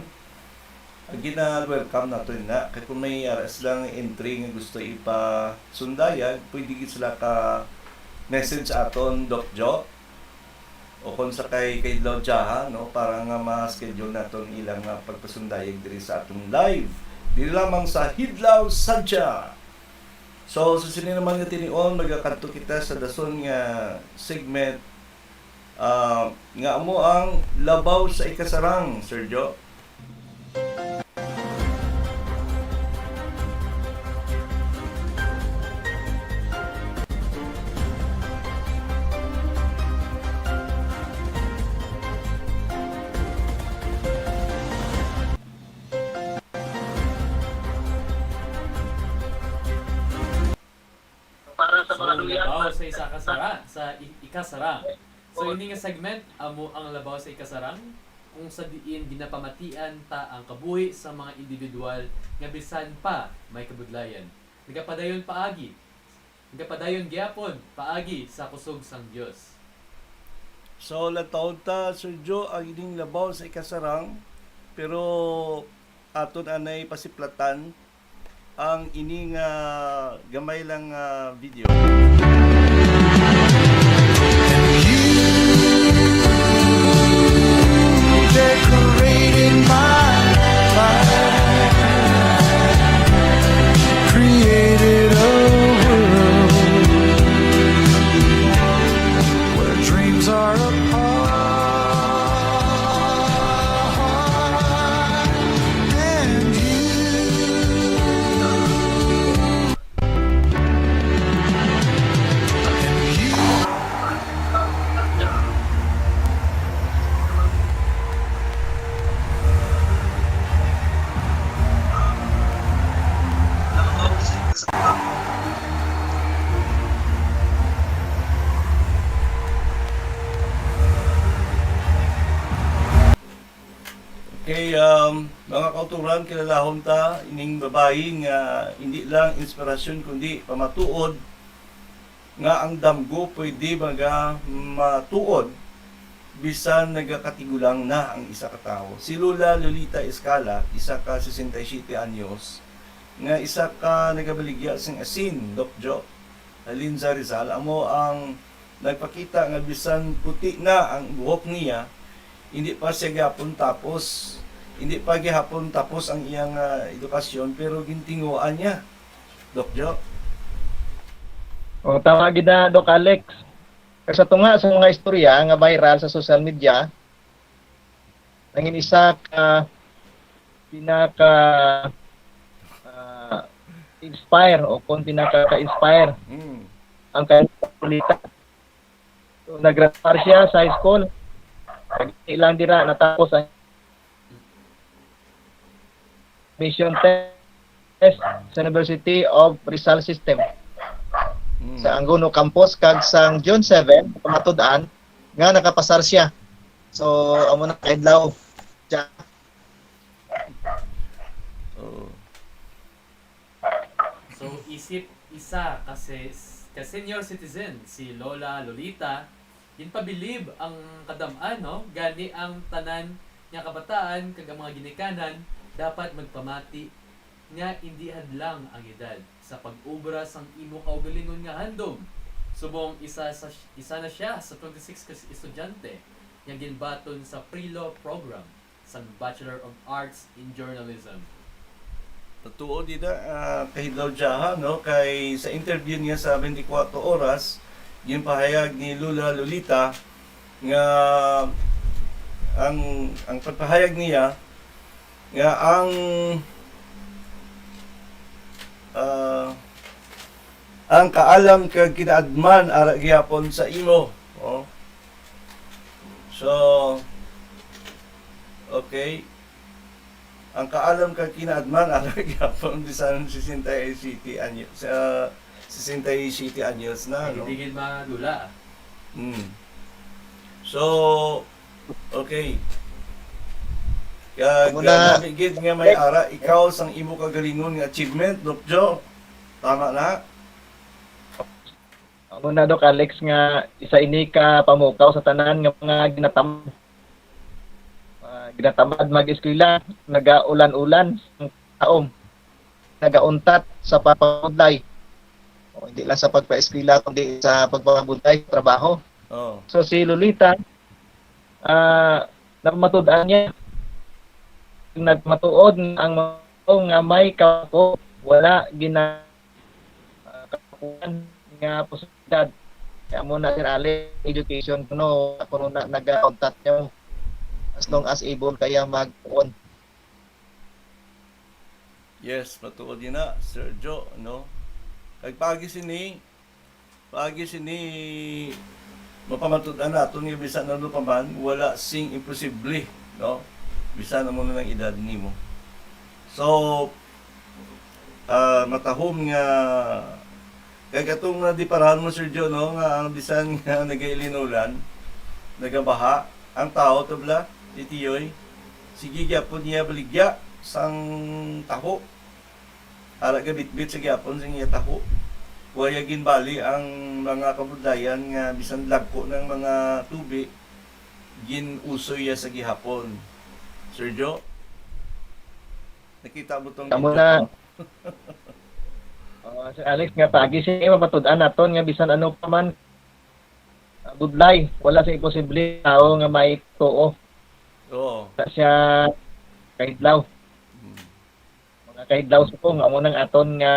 ang gina-welcome nato na. Kay kung may ara silang entry nga gusto ipasundayan, pwede gid sila ka message aton, Doc Jo, o kung sa kay, kay Lord Jaha, no, para nga ma-schedule naton ilang nga pagpasundayag diri sa atong live. Diri lamang sa Hidlaw Sadya. So, sa sini naman nga tinion, magakadto kita sa dason nga segment, ah, nga amo ang Labaw sa Ikasarang, Sir Jo. Para sa So, mga luyag, labaw mas- sa isa ka sara, sa i- ikasarang. So, ini nga segment, amo ang labaw sa ikasarang, kung sa diin ginapamatian ta ang kabuhi sa mga individual nga bisan pa may kabudlayan, nagapadayon paagi, nagapadayon gyapon paagi sa kusog sang Dios. So, lantawon ta, Sir Jo, ang ining labaw sa ikasarang, pero aton anay pasiplatan ang ini nga gamay lang nga video. Decorated my life, created a world where dreams are apart, and you. Okay, um, mga kauturan, kilalahon ta ining babayi nga hindi lang inspirasyon kundi pamatuod nga ang damgo pwede maga matuod bisan nagakatigulang na ang isa ka tawo. Si Lola Lolita Escala, isa ka sesenta y siete anyos, nga isa ka nagabaligya sing asin, Doc Jo, Halin sa Rizal, amo ang nagpakita nga bisan puti na ang buhok niya, hindi pa siya gihapon tapos, hindi pa gihapon tapos ang iyang, ah, edukasyon, pero gintinguhaan niya. Doc Jo? O, tama gid na, Doc Alex. Kag sa tunga sa mga istorya nga viral sa social media, nangin isa ka pinaka, ah, inspire o kung pinaka ka-inspire Mm. ang kay balita. So, nag-graduate siya sa high school. Kag di lang dira natapos ang admission test sa University of Rizal System. Mm. Sa Angono Campus, kag sang June seven, pamatud-an nga nakapasar siya. So, amo na kaadlaw. Ja. Oo. So, isip isa ka se-, ka senior citizen, si Lola Lolita, ginpabilib ang kadam-an, no? Gani ang tanan nga kabataan kag ang mga ginikanan dapat magpamati nga indi hadlang ang edad sa pag-obra sang imo kaugalingon nga handom. Subong isa sa, isa na siya sa twenty-six ka estudyante nga ginbaton sa pre-law program sang Bachelor of Arts in Journalism. Totoo, di na, ah, kahilaw dya, ha, no? Kay sa interview niya sa twenty-four Oras, ginpahayag ni Lola Lolita nga ang, ang pagpahayag niya nga ang, ah, ang kaalam kag kinaadman ara gihapon sa imo. Oh. So, okay. Ang kaalam kag kinaadman ara gihapon bisan sesenta y siete anyo-, sa sesenta y siete anyos na, no? Hindi gid madula, ah. Hmm. So, okay. Kag, Amo na. Ah, nami gid nga may ara ikaw sang imo kagalingon nga achievement, Doc Jo. Tama na? Amo na, Doc Alex, nga isa ini ka pamukaw sa tanan nga mga ginatamad. Ah, ginatamad mag-eskwela, nagaulan-ulan sang taom, nagauntat sa pagpabudlay. O, hindi lang sa pagpaeskwela, kundi sa pagpabudlay, trabaho. Oo. So, si Lolita, ah, napamatud-an niya, nagmatuod nga ang mga tawo nga may kapo, wala gina-, ah, kakuan nga posibilidad. Kaya mo na, Sir Alex, education kuno, kuno na nagauntat niyo. As long as able kaya mag-on. Yes, matuod yun na, Sir Jo, no? Kag paagi sini, paagi sini, mapamatud-an naton nga bisan ano pa man, wala sing imposible, no? Bisan amo na ang edad nimo. So, ah, matahom nga, kay katong nadiparahan mo, Sir Jo, no, nga ang bisan nga nagailinulan, nagabaha, ang tawo, to bala, si Tiyoy, sige gyapon niya baligya sang taho. Ara gabitbit sa gyapon sang iya taho. Wala ginbali ang mga kabudlayan nga bisan dagko ng mga tubi, gin-usoy iya sa gihapon. Sir Jo? Nakita mo tong Amo video na. ko? Oh, Sir Alex, nga paagi siya, mapatud-an naton nga bisan ano pa man, ah, budlay, wala sa imposible tawo nga may tuo. Oo. Sa siya kaidlaw. Hmm. Mga kaidlaw sa kung amo nang aton nga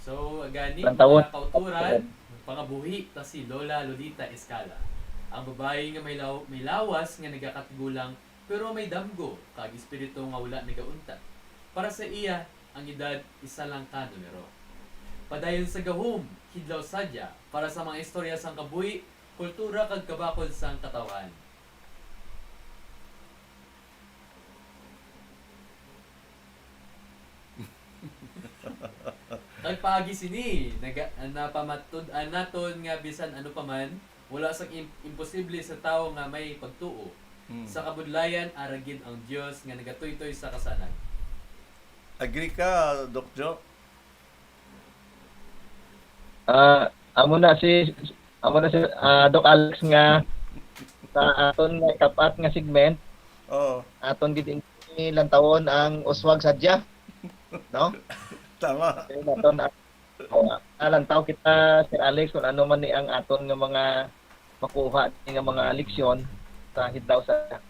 So, gani, lantawon. Mga kauturan, pangabuhi ta si Lola Lolita Escala, ang babayi nga may law-, may lawas nga nagakatigulang pero may damgo kag espiritu nga wala nagauntat. Para sa iya, ang edad isa lang ka numero. Padayon sa gahom, Kidlaw Sadya, para sa mga istorya sang kabuhi, kultura kag kabakod sang katawhan. Kag paagi sini, naga-, napamatud-an naton nga bisan ano pa man, wala sang im-, imposible sa tawo nga may pagtuo. Hmm. Sa kabudlayan, ara gid ang Dios nga nagatuytoy sa kasanag. Agree ka, Doc Jo? Ah, amo na si, amo na si, ah, Doc Alex nga sa aton nga ikapat nga segment, Oo. aton gid ini lantawon ang uswag sadya, no? Tama. Kay aton ang Nalantaw kita, Sir Alex, kung ano man ni ang aton nga mga makuha ni nga mga leksyon sa Hidlaw sa, sa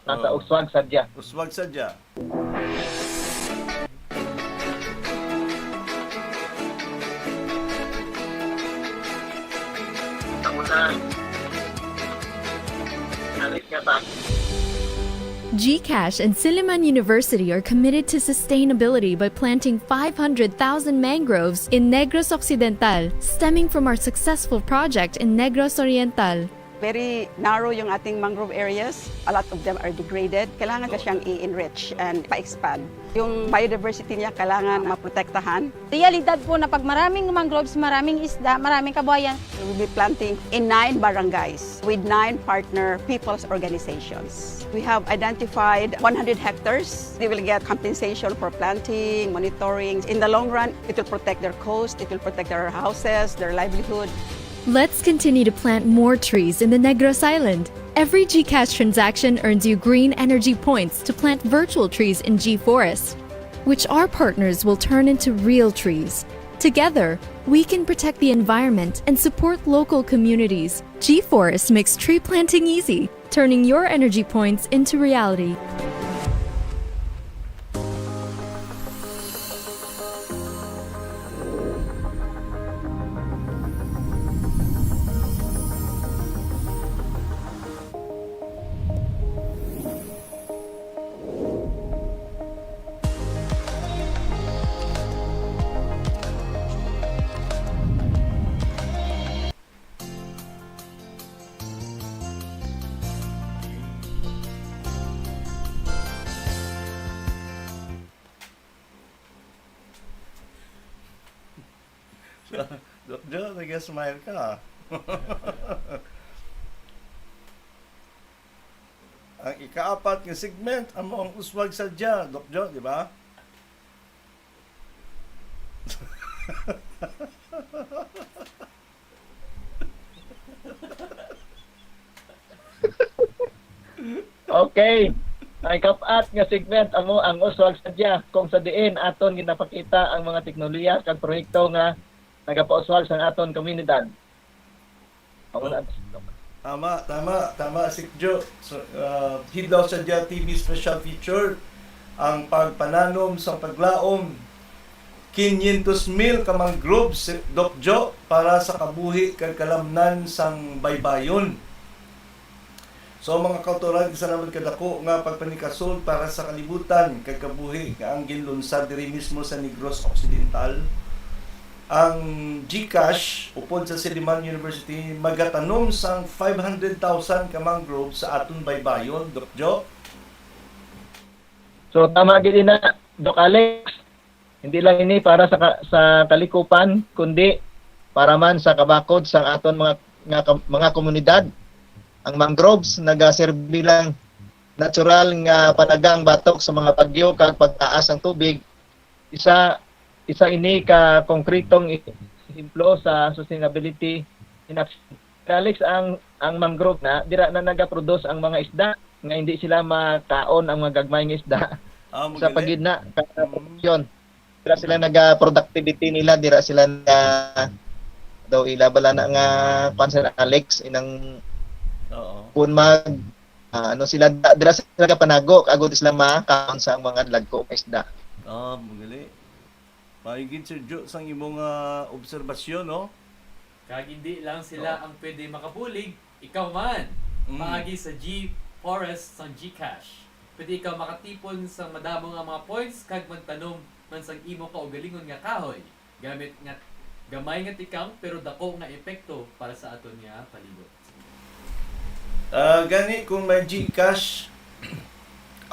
Oh. Uswag Sadya. Uswag Sadya. GCash and Silliman University are committed to sustainability by planting five hundred thousand mangroves in Negros Occidental, stemming from our successful project in Negros Oriental. Very narrow yung ating mangrove areas. A lot of them are degraded. Kailangan ka siyang i-enrich and pa-expand. Yung biodiversity niya kailangan maprotektahan. Realidad po na pag maraming mangroves, maraming isda, maraming kabuhayan. We'll be planting in nine barangays with nine partner people's organizations. We have identified one hundred hectares. They will get compensation for planting, monitoring. In the long run, it will protect their coast, it will protect their houses, their livelihood. Let's continue to plant more trees in the Negros Island. Every GCash transaction earns you green energy points to plant virtual trees in G Forest, which our partners will turn into real trees. Together, we can protect the environment and support local communities. G Forest makes tree planting easy, turning your energy points into reality. Doc Joe, nag-smile ka. Ang ikaapat nga segment, amo ang uswag sadya, Doc Joe, di ba? Okay. Ang ikaapat nga segment amo ang uswag sadya, kung sa diin aton ginapakita ang mga teknolohiya kag proyekto nga nagapauswag sa aton komunidad. Amo na. Tama, tama, tama, Sikjo. So, uh, Hidlaw Sadya T V special feature, ang pagpananom sang paglaom kinyentos mil ka mangroves, Doc Jo, para sa kabuhi kag kalamnan sang baybayon. So, mga kautoran, isa naman kadako nga pagpanikasol para sa kalibutan kag kabuhi nga ang ginlunsad diri mismo sa Negros Occidental. Ang GCash upod sa Siliman University magatanom sang five hundred thousand ka mangrove sa aton baybayon, Doc Jo. So, tama gid ina, Doc Alex. Hindi lang ini para sa ka- sa kalikupan, kundi para man sa kabakod sa aton mga nga, ka- mga komunidad. Ang mangroves nagaserbi lang natural nga panagang batok sa mga bagyo kag pagtaas ang tubig. Isa isa ini ka konkretong ehemplo sa sustainability in action. Alex, ang ang mangrove na dira na nagaproduce ang mga isda nga hindi sila makaon ang mga gagmay nga isda. Ah, sa pagid na ka- yun. Dira sila naga productivity nila, dira sila na daw ila bala na nga kuan sa Alex inang Oo. Kun mag ah, ano sila da- dira sila ka panago kag sila makaon sa mga lagko nga isda. Ah, magali. Maigid, Sir Jo, sang imong ah, obserbasyon, no? Kag hindi lang sila ang pwede makabulig, ikaw man. Mm. Paagi sa G Forest sang GCash, pwede ikaw makatipon sang madamo nga mga points kag magtanom man sang imo kaugalingon nga kahoy, gamit nga gamay nga tikang pero dako nga epekto para sa aton nga palibot. Ah, gani kung may GCash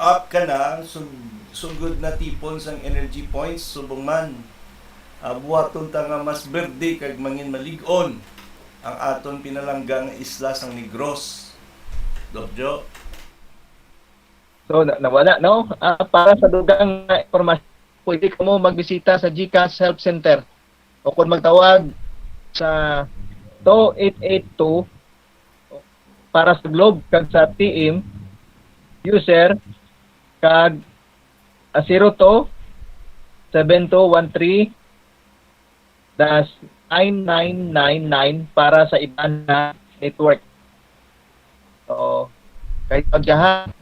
app ka na, sug- sugod na tipon sang energy points, subong man, ah, buhaton ta nga mas berde kag mangin malig-on ang aton pinalangga nga isla sang Negros. Doc Jo? So, na- nawala, no? Ah, para sa dugang nga impormasyon, pwede kamo magbisita sa GCash Help Center o kung magtawag sa two eight eight two para sa Globe kag sa T M user kag ah, zero two seven two one three dash nine nine nine nine para sa iban nga network. So, kay pagkaha.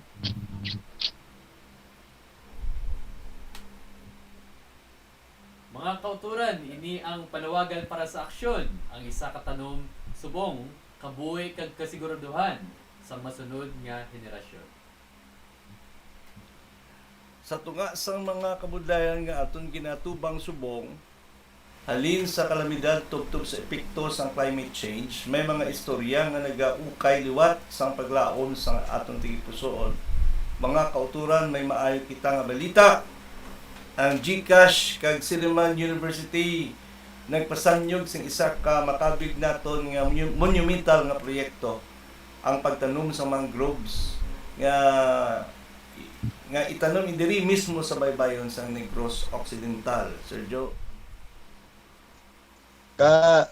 Mga kauturan, ini ang panawagan para sa aksyon, ang isa ka tanom subong, kabuhi kag kasiguraduhan sang masunod nga henerasyon. Sa tunga sang mga kabudlayan nga aton ginatubang subong, halin sa kalamidad tubtob sa epekto sang climate change, may mga istorya nga nagaukay liwat sang paglaom sang aton tagipusoon. Mga kauturan, may maayo kita nga balita. Ang GCash kag Silliman University nagpasanyog sing isa ka makabig naton nga monu- monumental nga proyekto, ang pagtanom sa mangroves nga nga itanom diri mismo sa baybayon sang Negros Occidental, Sir Joe. Ka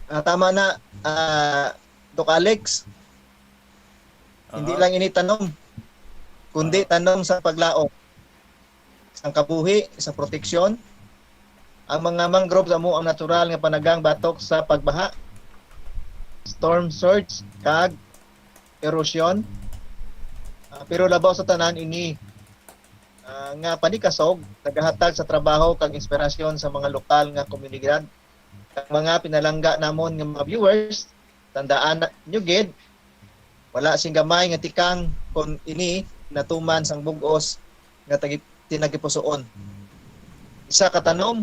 ah, tama na, ah, Doc Alex. Hindi Aha. lang ini tanom, kundi Aha. tanom sa paglaom, sang kabuhi, sa proteksyon. Ang mga mangroves amo ang natural nga panagang batok sa pagbaha, storm surge, kag erosion. Ah, pero labaw sa tanan ini, ah, nga panikasog nagahatag sa trabaho kag inspirasyon sa mga lokal nga komunidad. Ang mga pinalangga namon nga mga viewers, tandaan na- nyo gid, wala sing gamay nga tikang kon ini natuman sang bug-os nga tagi- tinagipusoon. Isa ka tanom,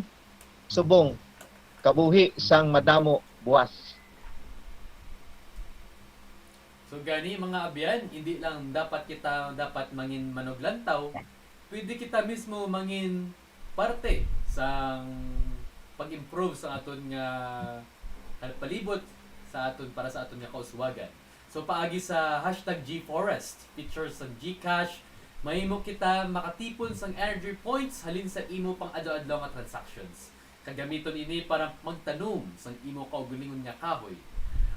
subong, kabuhi sang madamo buwas. So gani, mga abyan, hindi lang dapat kita dapat mangin manuglantaw, pwede kita mismo mangin parte sang pag-improve sa aton nga palibot sa aton para sa aton nga kauswagan. So paagi sa hashtag G Forest, feature sa GCash, mahimo kita makatipon sang energy points halin sa imo pang adlaw-adlaw nga transactions. Kag gamiton ini para magtanom sang imo kaugalingon nga kahoy.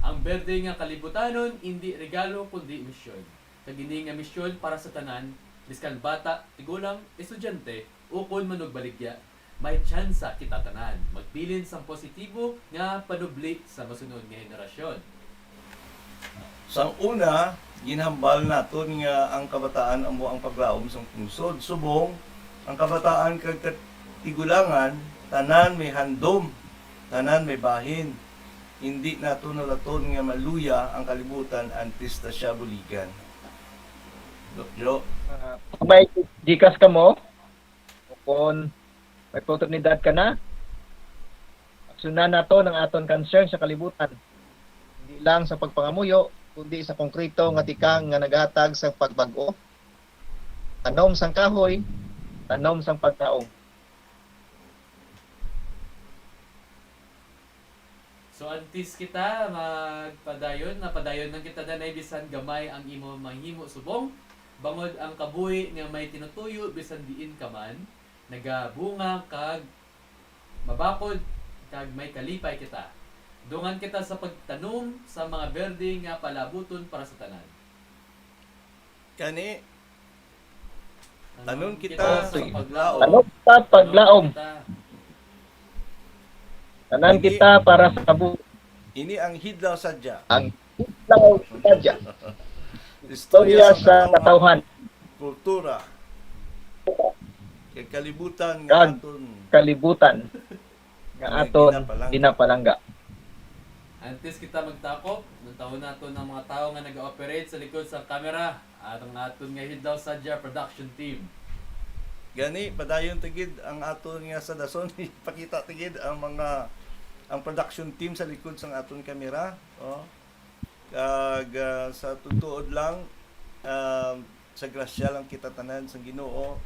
Ang berde nga kalibutanon indi regalo kundi misyon. Kag ini nga misyon para sa tanan, biskan bata, tigulang, estudyante, ukon manugbaligya, may tsansa kita tanan magbilin sang positibo nga panubli sa masunod nga henerasyon. Sang una, ginhambal naton nga ang kabataan amo ang paglaom sang pungsod. Subong, ang kabataan kag katigulangan, tanan may handom, tanan may bahin. Hindi nato nalaton nga maluya ang kalibutan antes ta siya buligan. Doc Jo? Ah, kung may GCash ka mo, o kung may oportunidad ka na, aksyonan nato ang aton concern sa kalibutan. Hindi lang sa pagpangamuyo, kundi sa konkreto nga tikang nga naghatag sa pagbag-o. Tanom sang kahoy, tanom sang paglaom. So antes kita magpadayon, napadayon lang kita, danay bisan gamay ang imo mahimo subong, bangod ang kabuhi nga may tinutuyo bisan diin ka man, nagabunga kag mabakod kag may kalipay kita. Dungan kita sa pagtanom sa mga berde nga palabuton para sa tanan. Kani, tanon kita sa paglaom. Tanon kita paglaom. Kita. Tanan Hindi. Kita para sa kabuhi. Ini ang Hidlaw Sadya. Ang Hidlaw Sadya. Istorya sa katawhan. Kultura. Kay kalibutan Kag nga aton kalibutan nga Nga aton ginapalangga. Ginapalangga. Antes kita magtakop, nantawon nato ang mga tawo nga nag-ooperate sa likod sa camera at ang aton nga Hidlaw Sadya production team. Gani, padayon ta gid ang aton nga sa dason. Ipakita ta gid ang mga, ang production team sa likod sang aton kamera. Oh. Kag ah, sa tutuod lang, ah, sa grasya lang kita tanan sang Ginoo.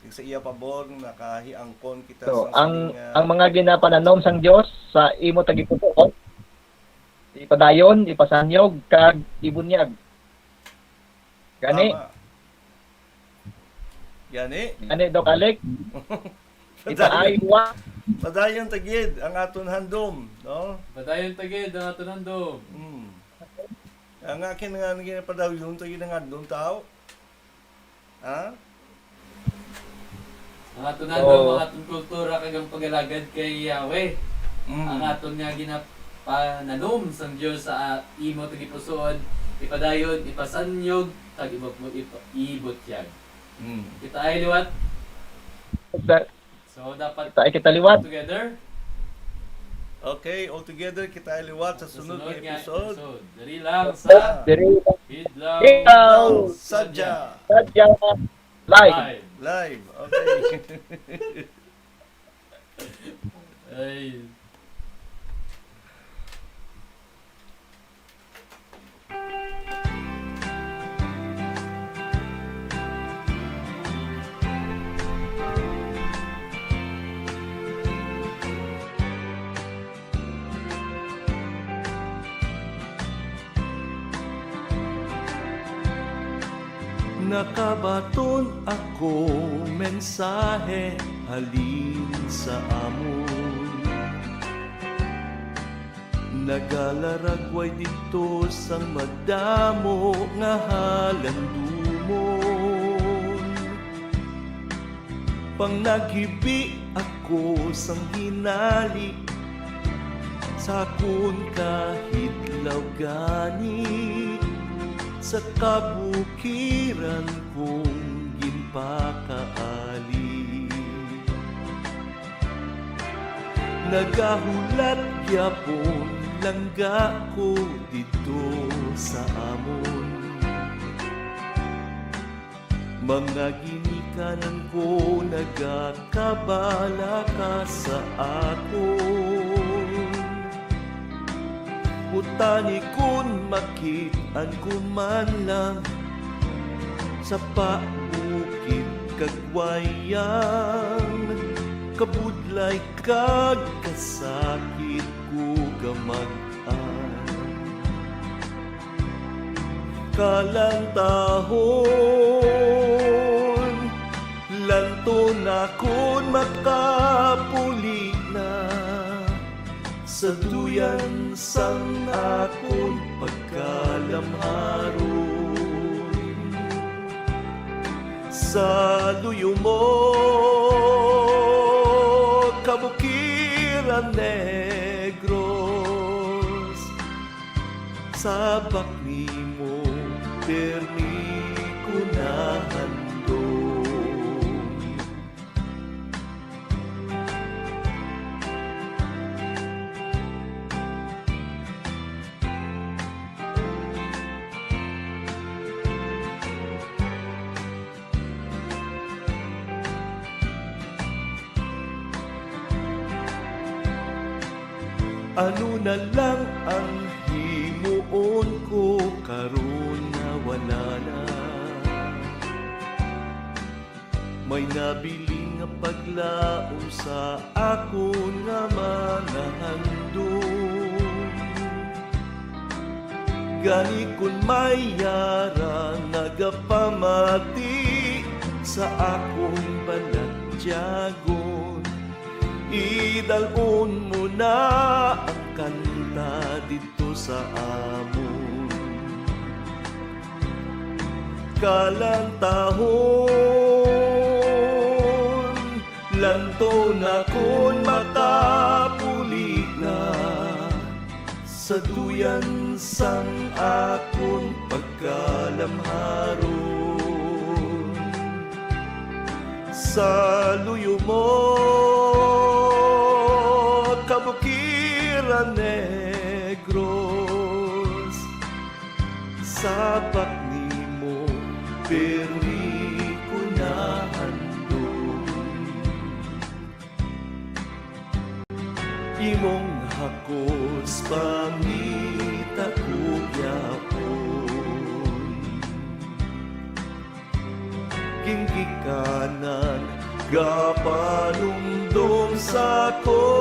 Kag sa iya pabor nakahiangkon kita So, sang ang sining, ah, ang mga ginapananom sang Dios sa imo tagipusoon, ipadayon, ipasanyog kag ibunyag. Gani, Tama. Gani. Gani, Doc Alex, Padayon, ipaaywa. Padayon ta gid ang aton handom, no? Padayon ta gid ang aton handom. Hmm. Ang akin nga naging padayon ta gid ang handom tao. Ha? Ang aton handom, ang aton kultura, kag ang pag-alagad kay Yahweh. Mm. Ang aton nga ginapananom sang Dios sa imo tagipusoon, ipadayon, ipasanyog, kag iba-, ipa-, ibutyag. Mm. Kita ay liwat. That So, dapat kita ay kita liwat. Together. Okay, all together, kita ay liwat sa sunod nga episode. Diri lang sa Diri lang. Hidlaw Hidlaw. Sadya. Sadya. Live. Live. Live. Okay. Ay. Nakabaton ako mensahe halin sa amon. Nagalaragway didto sang madamo nga halandomon. Pangnagibi ako sang hinali sa akon kahidlaw gani sa kabukiran kong ginpakaali. Nagahulat gyapon langga ko didto sa amon. Mga ginikanan ko nagakabalaka sa akon. Utani kon makit-an ko man lang sa pabukid kag wayang, kabudlay kag kasakit ko gamag-an. Kalantahon, lanton akon makapuli na sa duyan sang akon pagkalamharon. Sa luyo mo, Kabukiran Negros, sabak nimo, pirmi ko nahandom. Ano na lang ang himuon ko karon nga wala na? May nabilin nga paglaom sa akon nga mga handom. Gani kon may yara nagapamati sa akon balatyagon, idal-on mo na ang kanta didto sa amon. Kalantahon, lanton akon makapuli na sa duyan sang akon pagkalamharon. Sa luyo mo, Kabukiran Negros, sabak nimo, pirmi ko nahandom. Imong hakos pangita ko gyapon. Ginikanan gapanumdom sa akon.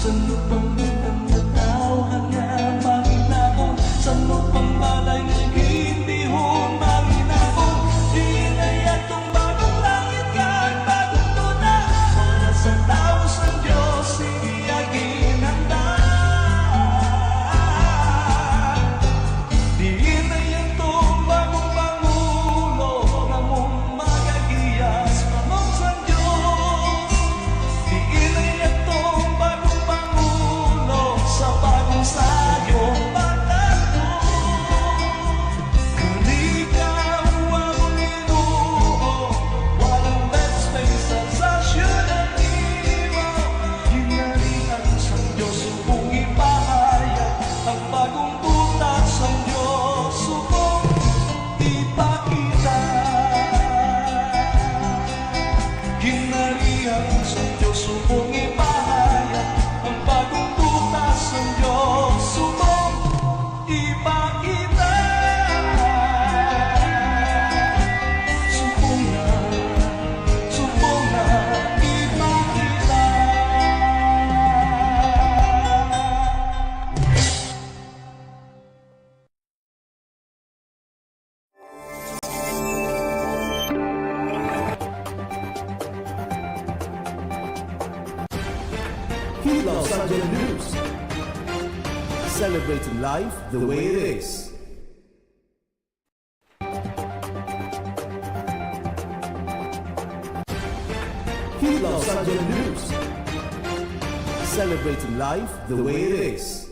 San-o pang butang nga tawhan nga manginaon? San-o pang balay nga gintihon manginaon? Diin na yadtong bagong langit kag bagong tuna para sa tawo sang Dios, iya ginhanda. Diin na yadtong bagong pangulo nga magahiyas manong sang Dios. Diin na yadtong bagong pangulo sa bagong sayop pagtagpo. Kani ka, o amon Ginoo, walang dead space sa siyudad nimo. Ginharian sang Dios, subong ipahayag ang bagong butas sang Dios, subong ipakita. Ginharian sang Dios, subong ipahayag ang bagong butas sang Dios, subong ipakita. Subong na, subong na ipakita. Hit Love Sanjay News. Celebrating life the way it is. Hit Love Sanjay News. Celebrating life the way it is.